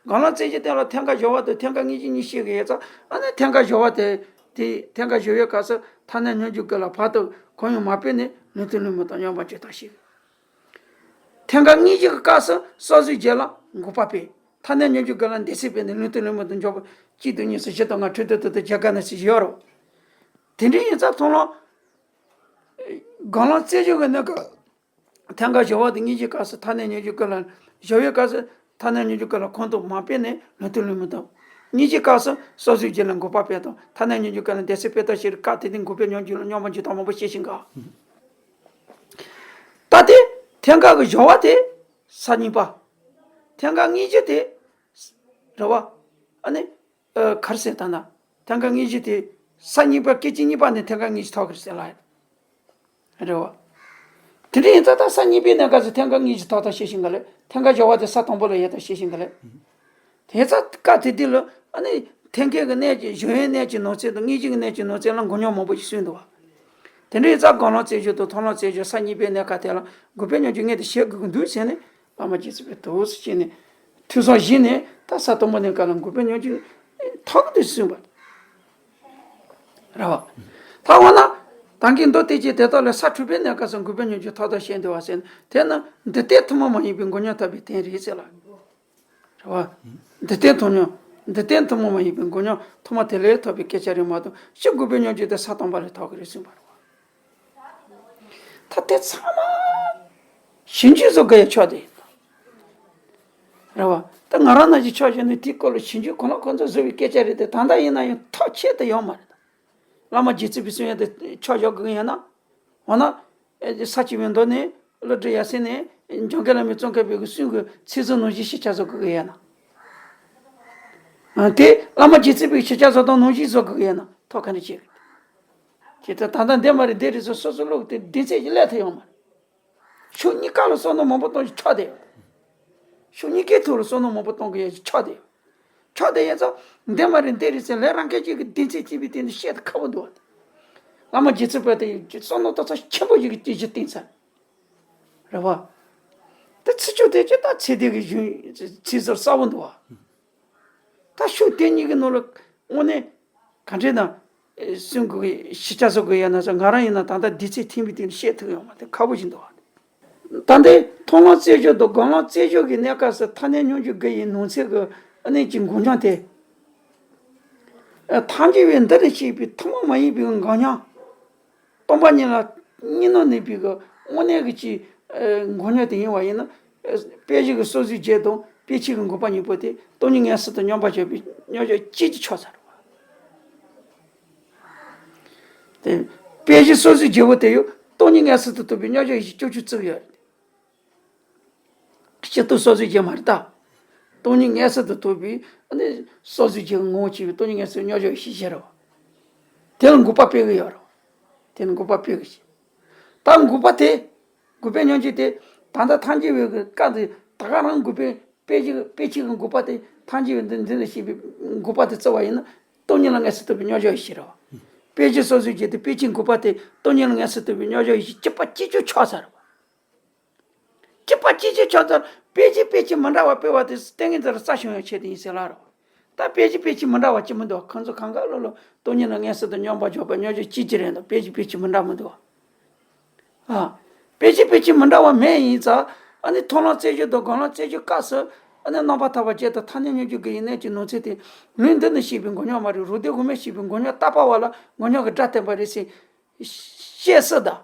འགོག་ལམ་རྩེ་གཅིག་དེ་ལ་ཐེངས་འགའ་སྦྱོར་བ་དང་ཐེངས་འགའ་སྙིང་རྗེ་གཉིས་བཤད་ཀྱི་ཡོད་ཙང་ཨ་ནི་ཐེངས་འགའ་སྦྱོར་བ་དེ། དེ་ཐེངས་འགའ་སྦྱོར་བའི་སྐབས་སུ་མཐར་གནས་སྙོམས་འཇུག་དགུ་ལ་བར་དུ་གང་ཡང་མ་སྤེལ་ནས་ལུང་དང་ལུང་མ་དང་སྙོམས་པར་འཇུག་ལྟར་བཤད། ཐེངས་འགའ་སྙིང་རྗེ་གི་སྐབས་སུ་སོ་སོའི་རྒྱུད་ལ་འགོག་པ་སྤེལ། མཐར་གནས་སྙོམས་འཇུག་དགུ་ལ་འདོད་སེམས་སྤེལ་ནས་ལུང་དང་ལུང་མ་དང་འཇོག་པ་གཅིག་དང་གཉིས་སུ་བཞི་དང་ལྔ་དྲུག་དང་དྲུག་དང་བརྒྱད་ག་ནས་སུ་ཡོད་རོ། དེ་འདྲ་ཡིན་ཙང་མཐོང་ལམ། འགོག་ལམ་རྩེ་གཅིག་གི་གནས་སྐབས། ཐེངས་འགའ་སྦྱོར་བ་དང་སྙིང་རྗེའི་སྐབས་སུ་མཐར་གནས་སྙོམས་འཇུག་དགུ་ལ། སྦྱོར་བའི་སྐབས་སུ་མཐར་གནས་སྙོམས་འཇུག་དགུ་ལ་གང་དུ་མ་སྤེལ་ནས་ལུང་དང་ལུང་མ་དང་། སྙིང་རྗེའི་སྐབས་སུ་སོ་སོའི་རྒྱུད་ལ་འགོག་པ་སྤེལ་དང་མཐར་གནས་སྙོམས་འཇུག་དགུ་ལ་འདོད་སེམས་སྤེལ་ལྟར་བྱས་རིགས་སྐབས་དེ་དུས་འགོག་པའི་སྙོམས་འཇུག་ལ་སྙོམས་པར་འཇུག་སྟངས་མང་པོ་བཤད་ཤིང་ག་ད་དེ་ཐེངས་འགའ་གི་སྦྱོར་བ་དེ་ས་གཉིས་པ། ཐེངས་འགའ་སྙིང་རྗེ་དེ། རེད་བ། ཨ་ནི། ཨ། ག་རེ་ཟེར་ད་ན། ཐེངས་འགའ་སྙིང་རྗེ་དེ། ས་གཉིས་པ་སྐད་ཅིག་གཉིས་པ་ནས་ཐེངས་འགའ་སྙིང་རྗེ་ཐོབ་ཀྱི་རེད་ཟེར་ལ། རེད་བ། དེ་འདྲ་ཡིན་ཙང་ད་ས་གཉིས་པའི་གནས་སྐབས་སུ་ཐེངས་འགའ་སྙིང་རྗེ་ཐོབ་ཐབས་བཤད་ཤིང་ག་ལེ། ཐེངས་འགའ་སྦྱོར་བ་དེ་ས་དང་པོ་ལ་ཡོད་ཐབས་བཤད་ཤིང་ག་ལེ། དེ་ཙང་སྐབས་དེ་དུས་ལ་ཨ་ནི་ཐེངས་འགའ་གི་གནས་ཀྱི་སྦྱོར་བའི་གནས་ཀྱི་ནང་ཚན་དང་སྙིང་རྗེ་གི་གནས་ཀྱི་ནང་ཚན་ལ་འགོག་སྙོམས་མང་པོ་ཞིག་གསུངས་འདུག་བ། དེ་འདྲའི་རྩ་སྒོམ་ལམ་རྩེ་གཅིག་དང་མཐོང་ལམ་རྩེ་གཅིག་ས་གཉིས་པའི་གནས་སྐབས་དེ་ལ་འགུགས་པའི་སྙོམས་འཇུག་ངས་དེ་བྱེད་དགོས་ཀྱི་འདུག་ཟེར་ནས་བླ་མ་རྗེ་བཙུན་པས་འདུག་སེ་བྱས་ནས་ཐོས་བསམ་བཞེས་ནས། ད་ས་དང་པོ་ནས་ག་ལ་འགུགས་པའི་སྙོམས་འཇུག་ཐོག་ཏུ་གསུངས་པ་རེད་བ། ད་འོ་ན་ད་གིན་མདོ་སྡེ་བརྒྱད་དེ་དག་ལས་ས་དྲུག་པའི་གནས་སྐབས་སུ་འགུགས་པའི་སྙོམས་འཇུག་ཐོག་ཏུ་བཤད་འདུག་བ་ཟེར་ན། དེ་ནི་འདི་ལྟའི་ཐུན་མོང་མ་ཡིན་པའི་འགུགས་སྙོམས་ཐོབ་པའི་དོན་རེད་ཟེར་ལ། རེད་བ། འདི་ལྟའི་ཐུན་མོང་། འདི་ལྟའི་ཐུན་མོང་མ་ཡིན་པའི་འགུགས་སྙོམས་ཐོག་མ་དེ་ལས་ཐོབ་པའི་སྐད་ཆ་རེད་མ་གཏོགས། སྤྱིར་འགུགས་པའི་སྙོམས་འཇུག་དེ་ས་དང་པོ་ལས་ཐོབ་ཀྱི་རེད་གསུངས་པ་རེད་བ། ད་དེ་ཚང་མ་ཞིབ་འཇུག་བཟོ་དགོས་ཡ་ཕྱོགས་དེ་ཡིན་ད། རེད་བ། ད་ང་རང་ནང་བཞིན་ཕྱོགས་བཞི་ནས་དེའི་སྐོར་ལ་ཞིབ་འཇུག་གང་ལ་གང་འཚམ་བཟོ་བའི་སྐད་ཆ་རེད་དེ། ད་ལྟ་ཡིན་ན་ཡང་ཐབས་ཆད་དུ་ཡོད་མ་རེད་ད། བླ་མ་རྗེ་བཙུན་པས་གསུངས་ཡ་དེ་ཆ་བཞག་དགོས་ཀྱི་ཡིན་ན། འོ་ན། ཨེ། ས་བྱི་བའི་མདོ་ནས་བློ་གྲོས་ཡབ་སྲས་ནས་འཇམ་མགོན་བླ་མའི་གསུང་མཁན་པོའི་གི་གསུང་གི་ཚིག་ཟུར་ནང་བཞིན་ཤེས་བྱ་བཟོ་དགོས་ཀྱི་ཡོད་ན། ཨ། དེ་བླ་མ་རྗེ་བཙུན་པའི་ཤེས་བྱ་བཟོ་སྟངས་ནང་བཞིན་བཟོ་དགོས་ཀྱི་ཡོད་ན་ཐོག་ག་ནས་བྱེད་གི། ཇི་ལྟར་ད་ལྟ་འདས་མ་རེད་འདས་རེད་ཟེར་སོ་སོ་བློ་གི་དེ་གདེང་ཚད་ཀྱི་སླེབས་ཐུབ་ཡོད་མ་རེད། ཕྱོགས་གཉིས་ཀ་ལ་བསམ་བློ་མང་པོ་གཏོང་རྒྱུ་ཆགས་བསྡད་ཡོད། ཕྱོགས་གཉིས་ཀའི་ཐོག་ལ་བསམ་བློ་མང་པོ་གཏོང་གི་ཡོད་ཀྱི་ཆགས་བསྡད་ཡོད། ཆགས་བསྡད་ཡོད་ཙང་འདས་མ་རེད་འདས་རེད་ཟེར་ལས་རང་སྐད་ཅིག་གི་གདེང་ཚད་ཅིག་པའི་སྟེང་དུ་བཤད་དུ་ཁག་པོ་འདུག་བ། བླ་མ་རྗེ་བཙུན་པ་དེ་ཡི་བསམ་བློ་ཏོག་ཙམ་ཆེན་པོ་ཞིག་གི་གཅིག་གཞི་བཏིང་ཚར། རེད་བ། ད་ཚིག་སྦྱོར་དེ་ཅི་ལྟར་ཚིག་དེ་གི་གཞུང་ཚིག་ཟུར་གསལ་པོ་འདུག་བ། ད་ཤུགས་དེ་གཉིས་ཀྱི་ནང་ལ་དངོས་གནས་ག་འདྲས་ན་གསུང་དགོས་ཀྱི་ཤེས་བྱ་བཟོ་དགོས་ཡ་ན་ཟེར། ང་རང་ཡིན་ན་ད་ལྟ་འདི་ཚིག་ཐིམ་པའི་སྟེང་ནས་བཤད་ཐུབ་ཡོང་བ་དེ་ཁག་པོ་ཞིག་འདུག་བ། ད་ལྟའི་མཐོང་ལམ་རྩེ་གཅིག་དང་སྒོམ་ལམ་རྩེ་གཅིག་གི་གནས་སྐབས་སུ་ཐ་སྙད་སྙོམས་འཇུག་དགུ་ཡི་ནང་ཚན་གྱི་ཨ་ནི་ཀྱི་འགུགས་སྙོམས་དེ། ཐལ་འགྱུར་བའི་འདི་ནས་བཤད་པའི་ཐུན་མོང་མ་ཡིན་པའི་འགུགས་སྙོམས། སྟོང་པ་ཉིད་ལ་གཉིས་སྣང་ནུས་པའི་གི་དངོས་གནས་ཀྱི་ཅིག་འགུགས་སྙོམས་དེ་ཡིན་པ་ཡིན་ན། དཔེ་གཞི་གི་སོ་སོའི་རྒྱུད་དང་དཔེ་བྱད་ཀྱི་འགུགས་པ་གཉིས་པོ་དེ་སྟོང་ཉིད་མངོན་སུམ་དུ་སྙོམས་པར་འཇོག་པའི་སྙོམས་འཇུག་གཅིག་གིས་ཆོད་ཚར་བ། དེ་དཔེ་གཞི་སོ་སོའི་རྒྱུད་པོ་དེ་ཡང་སྟོང་ཉིད་མངོན་སུམ་དུ་རྟོགས་པའི་སྙོམས་འཇུག་ཡེ་ཤེས་བཅུ་གཅིག་བརྩིས་ཡོད་རེད། སྤྱིར་བཏང་སོ་སོའི་རྒྱུད་མ་རེད་ད། སྟོང་ཉིད་མངོན་སུམ་དུ་རྟོགས་པའི་ཨ་ནི་སོ་སོའི་རྒྱུད་ངོ་བོ་ཆེ་བའི་སྟོང་ཉིད་མངོན་སུམ་སྙོམས་འཇུག་ཡེ་ཤེས་བཞི་རེད་བ། དེ་ལ་འགུགས་པ་སྤེལ་གི་ཡོད་རེད་བ། དེ་ལ་འགུགས་པ་སྤེལ་གི་ཞེས། ད་འགུགས་པ་དེ། འགུགས་པའི་སྙོམས་འཇུག་དེ། ད་ལྟ་ཐལ་འགྱུར་བའི་གི་སྐབས་དེ་ད་ག་རང་འགུགས་པའི་དཔེ་གཞི་དཔེ་བྱད་ཀྱི་འགུགས་པ་དེ་ཐལ་འགྱུར་བའི་འདི་འདི་ལ་བཤད་པའི་འགུགས་པ་དེ་བརྩི་བ་ཡིན་ན། སྟོང་ཉིད་ལ་མངོན་སུམ་རྟོགས་པའི་སྙོམས་འཇུག་ཡེ་ཤེས་རེད་བ། དཔེ་གཞི་སོ་སོའི་རྒྱུད་དེ་དཔེ་བྱད་འགུགས་པ་དེ་སྟོང་ཉིད་ལ་མངོན་སུམ་རྟོགས་པའི་སྙོམས་འཇུག་ཡེ་ཤེས་གཅིག་པ་གཅིག་གྱུར་ཆགས་ཚར་བ། གཅིག་པ་གཅིག་གྱུར་ཆགས་ཚར། དཔེ་གཞི་དཔེ་བྱད་མི་འདྲ་བ་སྤེལ་བ་དེ་ཏིང་ངེ་འཛིན་ལ་རྩ་ཤེས་ཡོང་ཆེད་དུ་ཡིན་ཟེར་ལ་རོ། ད་དཔེ་གཞི་དཔེ་བྱད་མི་འདྲ་བ་ཅི་མི་འདུག་ཁོང་ཚོ་གང་ག་ལོ་ལོ་སྟོང་ཉིད་ལ་མངོན་སུམ་དུ་སྙོམས་པར་འཇོག་པའི་སྙོམས་འཇུག་གཅིག་གྱུར་རེད་འདུག་དཔེ་གཞི་དཔེ་བྱད་མི་འདྲ་མི་འདུག་ཨ། དཔེ་གཞི་དཔེ་བྱད་མི་འདྲ་བ་མེད་ཡིན་ཙང་། ཨ་ནི་མཐོང་ལམ་རྩེ་གཅིག་དང་སྒོམ་ལམ་རྩེ་གཅིག་སྐབས་སུ། ཨ་ནི་རྣམ་པར་ཐར་པ་བརྒྱད་དང་ཐ་སྙད་སྙོམས་འཇུག་དགུ་ཡི་གནད་ཀྱི་ནང་ཚན་དེ། ལུས་འདི་ནས་བཤད་པའི་འགུགས་སྙོམས་མ་རེད། རང་སྡེ་དབུ་མས་བཤད་པའི་འགུགས་སྙོམས་བརྟག་པ་བ་ལ་འགུགས་སྙོམས་ཀྱི་སྒྲ་བསྟན་པ་རེད་ཟེར། བཤད་སྲིད་ད།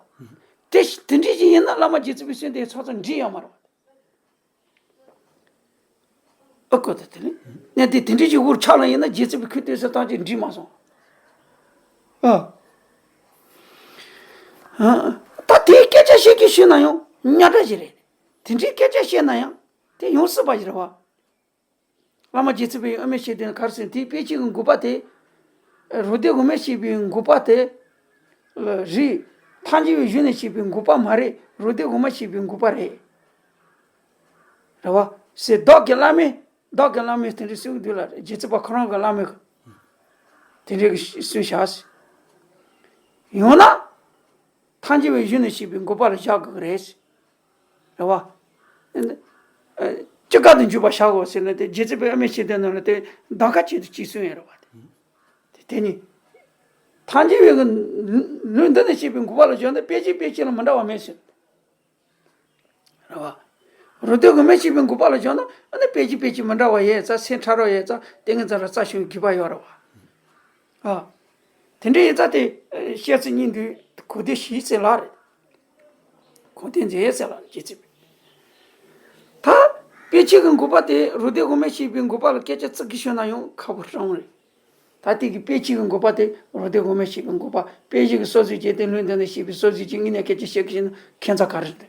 དེ་དེ་འདྲ་ཞིག་ཡིན་ན་བླ་མ་རྗེ་བཙུན་པའི་གསུང་དེ་ཚོགས་ཚོགས་འགྲིག་ཡོད་མ་རེད། ཨ་ཁོ་ད་དེ་ནི་གནད་དེ་དེ་འདྲ་ཞིག་དབུར་ཆགས་ལ་ཡིན་ན་རྗེ་བཙུན་པའི་ཁུ་ཏོས་སུ་བཏང་ཅིག་འགྲིག་མ་སོང་། ཨ། ཨ། ད་དེའི་སྐད་ཆ་བཤད་ཀྱི་ཞུས་ན་ཡང་རྙོག་དྲ་ཞིག་རེད། དེ་འདྲའི་སྐད་ཆ་བཤད་ན་ཡང་དེ་ཡོང་སྲིད་པ་ཞིག་རེད་བ། བླ་མ་རྗེ་བཙུན་པས་དབུ་མའི་ཤེས་ལྡན་ག་རེ་ཟེར་དེའི་དཔེ་བྱད་ཀྱི་འགུགས་པ་དེ། རང་སྡེ་དབུ་མས་བཤད་པའི་འགུགས་པ་དེ། རེད། ཐལ་འགྱུར་བའི་གཞུང་ནས་བཤད་པའི་འགུགས་པ་མ་རེད། རང་སྡེ་དབུ་མས་བཤད་པའི་འགུགས་པ་རེད། རེད་བ། ཟེར་བདག་གི་བླ་མས་བདག་གི་བླ་མས་དེ་འདྲ་གསུང་གི་འདུག་ལ། རྗེ་བཙུན་པ་ཁོ་རང་གི་བླ་མས་དེ་འདྲ་གི་གསུང་བཞག་ཟེར། ཡང་ན། ཐལ་འགྱུར་བའི་གཞུང་ནས་བཤད་པའི་འགུགས་པ་ལ་བཞག་དགོས་ཀྱི་རེད། རེད་བ། ཨ། སྤྱི་བཀའ་དང་འཇུག་པ་བཞག་དགོས་ཟེར་ན་དེ་རྗེ་བཙུན་པས་དབུ་མའི་ཤེས་ལྡན་རྣམས་ལ་དེ་གདམ་ཁ་བྱེད་དུ་ཅིག་གསུངས་ཡོད་རེད་བ། དེ་དེ་ནི། ཐལ་འགྱུར་བའི་གི་ལུས་འདི་ནས་བཤད་པའི་འགུགས་པ་ལ་བཞག་ན་དཔེ་གཞི་དཔེ་བྱད་ལ་མི་འདྲ་བ་མེད་ཟེར། རེད་བ། རང་སྡེ་དབུ་མས་བཤད་པའི་འགུགས་པ་ལ་བཞག་ན་ཨ་ནི་དཔེ་གཞི་དཔེ་བྱད་མི་འདྲ་བ་ཡོད་ཙང་སེམས་ཕྲ་རགས་ཡོད་ཙང་ཏིང་ངེ་འཛིན་ལ་རྩ་ཤེས་དགོས་པ་ཡོད་རེད་བ། ཨ། དེ་འདྲ་ཡིན་ཙང་དེ་བཤད་ཚུལ་གཉིས་འདུས་གོ་བདེ་ཞིག་ཟེར་ལ་རེད། གོ་བདེ་མཛེས་ཟེར་ལ་རེད་ཅེས་ཚིག་ད་དཔེ་བྱད་ཀྱི་འགུགས་པ་དེ་རང་སྡེ་དབུ་མས་བཤད་པའི་འགུགས་པ་ལ་སྐད་ཆ་ཙིག་གེ་ཤོད་ན་ཡང་ཁག་པོ་རང་རེད། ད་དེ་གི་དཔེ་བྱད་ཀྱི་འགུགས་པ་དེ་རང་སྡེ་དབུ་མས་བཤད་པའི་འགུགས་པ། དཔེ་གཞི་གི་སོ་སོའི་རྒྱུད་དེ་ལུས་འདི་ནས་བཤད་པའི་སོ་སོའི་རྒྱུད་དངོས་གནས་སྐད་ཆ་བཤད་ཀྱི་ཡིན་ན་ཁྱད་མཚར་ག་རེ་རེད།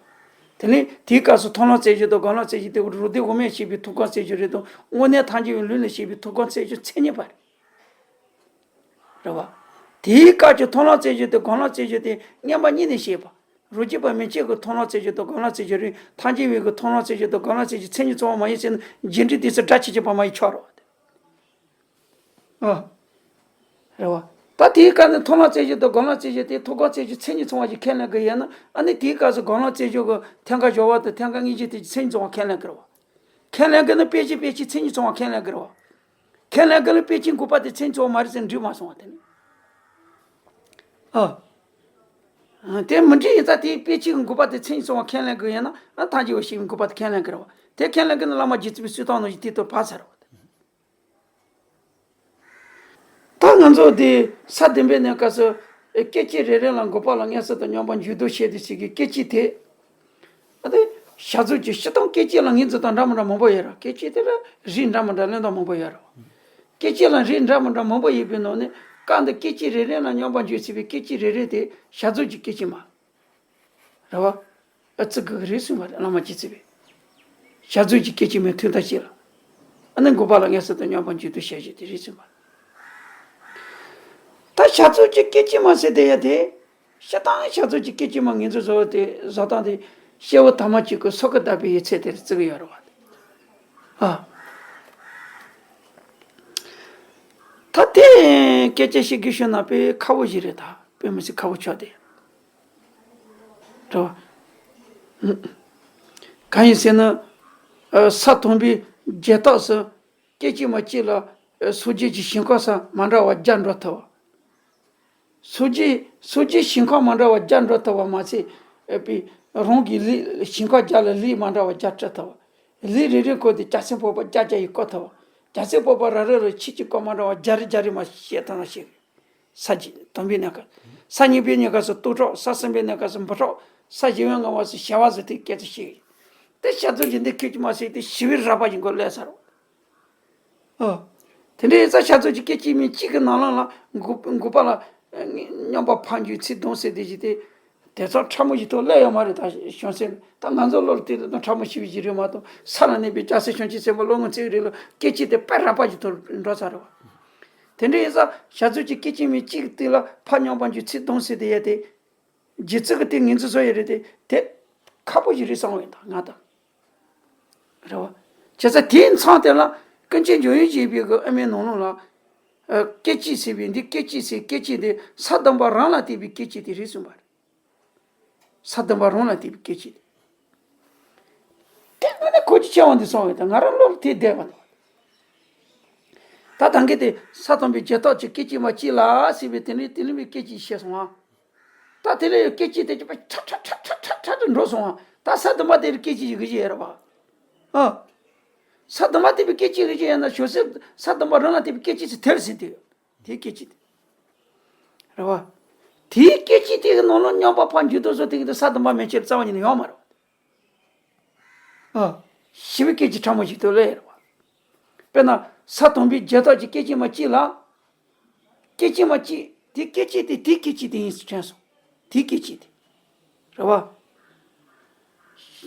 དེ་ནས་དེའི་སྐབས་སུ་མཐོང་ལམ་རྩེ་གཅིག་དང་སྒོམ་ལམ་རྩེ་གཅིག་དེ་རང་སྡེ་དབུ་མས་བཤད་པའི་ཐུགས་དགོངས་རྩེ་གཅིག་རེད་དང་དངོས་གནས་ཐལ་འགྱུར་བའི་ལུས་ནས་བཤད་པའི་ཐུགས་དགོངས་རྩེ་གཅིག་མཚན་ཉིད་པ་རེད། རེད་བ། དེའི་སྐབས་ཀྱི་མཐོང་ལམ་རྩེ་གཅིག་དང་སྒོམ་ལམ་རྩེ་གཅིག་དེ་མངོན་པ་གཉིས་ནས་བཤད་པ། རང་རྒྱུད་པ་མན་ཆད་ཀྱི་མཐོང་ལམ་རྩེ་གཅིག་དང་སྒོམ་ལམ་རྩེ་གཅིག་རེད། ཐལ་འགྱུར་བའི་གི་མཐོང་ལམ་རྩེ་གཅིག་དང་སྒོམ་ལམ་རྩེ་གཅིག་མཚན་ཉིད་ཚང་བ་མ་ཡིན་ཟེར་ན་རྒྱུ་འབྲས་དེ་ཚོ་སྒྲ་ཆོས་ཅན་པ་མ་ཡིན་ཆོག་རེད་བ། ཨ། རེད་བ། ད་དེའི་སྐབས་ནས་མཐོ་ལམ་རྩེ་ཞོལ་དང་སྒང་ལམ་རྩེ་ཞོལ་དེ་མཐོ་སྒང་རྩེ་ཞོལ་མཚན་ཉིད་ཚང་བ་ཞིག་ཁས་ལེན་དགོས་ཡོད་ན། ཨ་ནི་དེའི་སྐབས་སུ་སྒང་ལམ་རྩེ་ཞོལ་གྱི་ཐད་ཀར་སྦྱོར་བ་དང་ཐད་ཀར་དངོས་གཞི་དེ་མཚན་ཉིད་ཚང་བ་ཁས་ལེན་དགོས་རེད་བ། ཁས་ལེན་དགོས་ན་དཔེ་ཆའི་དཔེ་ཆའི་མཚན་ཉིད་ཚང་བ་ཁས་ལེན་དགོས་རེད་བ། ཁས་ལེན་དགོས་ན་དཔེ་ཆའི་འགོད་པ་དེ་མཚན་ཉིད་ཚང་བ་མ་རེད་ཟེར་འགྲིག་མ་སོང་བ་དེ་ནི། ཨ། དེ་མི་འགྲིག་ཡིན་ཙང་དེའི་དཔེ་ཆའི་འགོད་པ་དེ་མཚན་ཉིད་ཚང་བ་ཁས་ལེན་དགོས་ཡོད་ན། ཨ། ཐལ་འགྱུར་བ་ཞིག་འགོད་པ་དེ་ཁས་ལེན་དགོས་རེད་བ། དེ་ཁས་ལེན་དགོས་ན་བླ་མ་རྗེ་བཙུན་པའི་གསུང་སྟངས་ནང་བཞིན་དེ་ལྟར་བག་ཚ་རེད་བ། ད་ང་ཚོ་དེ་ས་བདུན་པའི་གནས་སྐབས་སུ་སྐད་ཅིག་རེ་རེ་ལ་འགོད་པ་ལ་མངོན་སུམ་དུ་མངོན་པར་འཇུག་ལྡོག་བྱེད་དེ་ཟེར་གི་སྐད་ཅིག་དེ། ཨ་དེ་བྱ་རྫོགས་ཀྱི་སྤྱིར་བཏང་སྐད་ཅིག་ལ་ངོས་འཛིན་སྟངས་འདྲ་མི་འདྲ་མང་པོ་ཡོད་རེད། སྐད་ཅིག་དེ་ལ་རིགས་འདྲ་མི་འདྲ་ལེན་སྟངས་མང་པོ་ཡོད་རེད། སྐད་ཅིག་ལ་རིགས་འདྲ་མི་འདྲ་མང་པོ་ཡོད་པའི་ནང་ནས་སྐབས་འདིར་སྐད་ཅིག་རེ་རེ་ལ་མངོན་པར་འཇུག་ཟེར་བའི་སྐད་ཅིག་རེ་རེ་དེ་བྱ་རྫོགས་ཀྱི་སྐད་ཅིག་མ་རེད་བ། ཨ་ཙི་གི་རེད་གསུངས་པ་རེད། བླ་མ་རྗེ་བཙུན་པས། བྱ་རྫོགས་ཀྱི་སྐད་ཅིག་མའི་ཐོག་མཐའ་གཅིག་ལ། ཨ་ནི་འགོད་པ་ལ་མངོན་སུམ་དུ་མངོན་པར་འཇུག་ལྡོག་བྱ་བྱེད་དེ་རེད་གསུངས་པ་རེད། ད་བྱ་རྫོགས་ཀྱི་སྐད་ཅིག་མ་ཟེར་དེ་ཡ་དེ། སྤྱིར་བཏང་བྱ་རྫོགས་ཀྱི་སྐད་ཅིག་མ་ངོས་འཛིན་བཟོ་བ་དེ་བཟོ་སྟངས་དེ། སྐྱེས་བུ་ཐ་མལ་གཅིག་གི་སོ་སྐད་བརྡ་པའི་ཡིག་ཚད་དེར་བརྩི་གི་ཡོད་རེད་བ། ཨ། ད་དེ་སྐད་ཆ་བཤད་དགོས་བྱུང་ན་དཔེ་ཁག་པོ་ཞིག་རེད། ད་དཔེ་མི་སྲིད་ཁག་པོ་ཆགས་ཏེ། རེད་བ། གང་ཡིན་ཟེར་ན། ཨ། ས་དང་པོའི་རྒྱལ་ཐབས་སུ་སྐད་ཅིག་མ་གཅིག་ལ། ཨ། སངས་རྒྱས་ཀྱི་ཞིང་ཁམས་སུ་མ་འདྲ་བ་བརྒྱ་འགྲོ་ཐུབ་པ། སངས་རྒྱས་སངས་རྒྱས་ཞིང་ཁམས་མ་འདྲ་བ་བརྒྱ་འགྲོ་ཐུབ་པ་མ་ཚད། ཨ། པའི་རང་གི་ལུས་ཞིང་ཁམས་བརྒྱ་ལ་ལུས་མ་འདྲ་བ་བརྒྱ་སྤྲུལ་ཐུབ་པ། ལུས་རེ་རེའི་སྐོར་དེ་བརྒྱ་ཚེ་འཕོས་པ་བརྒྱ་བརྒྱ་ཡིས་བསྐོར་ཐུབ་པ། བརྒྱ་ཚེ་འཕོས་པ་རེ་རེ་ལ་ཆོས་ཀྱི་སྐོར་མ་འདྲ་བ་བརྒྱ་རེ་བརྒྱ་རེ་མ་བཤད་ཐུབ་ན་ཞིག་ས་བཅུ་དང་པོའི་གནས་སྐབས། ས་གཉིས་པའི་གནས་སྐབས་སུ་སྟོང་ཕྲག་ས་གསུམ་པའི་གནས་སྐབས་སུ་འབུམ་ཕྲག་ས་བཞི་པའི་ངང་བ་སུ་བྱ་བ་ཟེར་དེ་སྐད་དུ་བཤད། དེ་བྱ་རྫོགས་ཀྱི་འདི་སྐད་ཅིག་མ་ཟེར་དེ་ཞི་བའི་རགས་པ་ཡིན་དགོས་ལས་ས་རོ། ཨོ། དེ་འདྲའི་ཡིན་ཙང་བྱ་རྫོགས་ཀྱི་སྐད་ཅིག་མའི་གཅིག་གི་ནང་ལོགས་ལ་འགོད་འགོད་པ་ལ་མངོན་པར་ཕར་འཇུག་ཚིག་དང་ཟེར་དེ་ཞིག་དེ། དེ་ཚོ་ཕྲ་མོ་ཞིག་ཐོག་སླེབས་ཡོད་མ་རེད། ད་བྱང་སེམས་ད་ང་ཚོ་བློར་དེ་དང་ཕྲ་མོ་ཞིག་ཞིག་རེད་མ་གཏོགས། ས་ལ་གནས་པའི་སྐྱ་སེར་བྱང་ཆུབ་སེམས་དཔའ་བློ་ངོར་བརྩི་བའི་རིགས་ལ་སྐད་ཅིག་དེ་དཔེ་རགས་པ་ཞིག་ཐོག་འགྲོ་ཚར་རེད་བ། དེ་འདྲ་ཡིན་ཙང་བྱ་རྫོགས་ཀྱི་སྐད་ཅིག་མའི་གཅིག་དེ་ལ་ཕར་མངོན་པར་འཇུག་ཚིག་དང་ཟེར་དེ་ཡ་དེ། རྗེ་བཙུན་གྱི་དེ་ངོས་འཛིན་བཟོ་ཡི་རེད་དེ། དེ་ཁག་པོ་ཞིག་རེད་བསམ་བས་ད་ང་དང་། རེད་བ། བྱས་ཙང་དེའི་མཚམས་དེ་ལ་ཀུན་མཁྱེན་འཇམ་དབྱངས་བཞད་པའི་གི་ཨ་མའི་ནང་ལོགས་ལ། ཨ། སྐད་ཅིག་ཟེར་བའི་འདི་སྐད་ཅིག་ཟེར་སྐད་ཅིག་དེ་ས་དང་པོ་རང་ལ་བརྟེན་པའི་སྐད་ཅིག་དེ་རེད་གསུངས་པ་རེད། ས་དང་པོ་རང་ལ་བརྟེན་པའི་སྐད་ཅིག་དེ། དེ་དངོས་གནས་གོ་རྒྱུ་ཆེ་བ་འདི་སོང་བས་ད་ང་རང་བློ་ལ་དེ་བསྡད་པ་དང་། ད་ད་གིན་དེ་ས་དང་པོའི་རྒྱལ་ཐབས་ཀྱི་སྐད་ཅིག་མ་གཅིག་ལ་ཟེར་བའི་དེ་ནས་དེ་ནས་པའི་སྐད་ཅིག་བཤད་སོང་ཨ། ད་དེ་ལས་ཡང་སྐད་ཅིག་དེ་ཅི་པ་ཁྲ་ཁྲ་ཁྲ་ཁྲ་ཁྲ་ཁྲ་དུ་འགྲོ་སོང་ཨ། ད་ས་དང་པོ་དེ་རུ་སྐད་ཅིག་ཞིག་གི་ཞིག་ཡོད་རེད་པ། ཨ། ས་དང་པོ་དེ་པའི་སྐད་ཅིག་གི་ཞིག་ཡོད་ན་ཞོ་སེ་ས་དང་པོ་རང་ལ་དེ་པའི་སྐད་ཅིག་ཚེ་དེ་རུ་ཟིན་དེ་ཡོད། དེའི་སྐད་ཅིག་དེ། རེད་བ། དེའི་སྐད་ཅིག་དེ་གི་ནང་ལ་མངོན་པར་ཕར་འཇུག་ལྡོག་བཟོ་དེ་གི་དེ་ས་དང་པོ་མན་ཆད་རྩ་བ་ཉིད་ནས་ཡོད་མ་རེད་བ། ཨ། ཞི་བའི་སྐད་ཅིག་ཕྲ་མོ་ཞིག་ཏུ་སླེབས་རེད་བ། དཔེར་ན་ས་དང་པོའི་རྒྱལ་ཐབས་ཀྱི་སྐད་ཅིག་མ་གཅིག་ལ། སྐད་ཅིག་མ་གཅིག་དེ་སྐད་ཅིག་དེ་དེའི་སྐད་ཅིག་དེ་ཡིན་ཟེར་དྲན་སོང་། དེའི་སྐད་ཅིག་དེ། རེད་བ།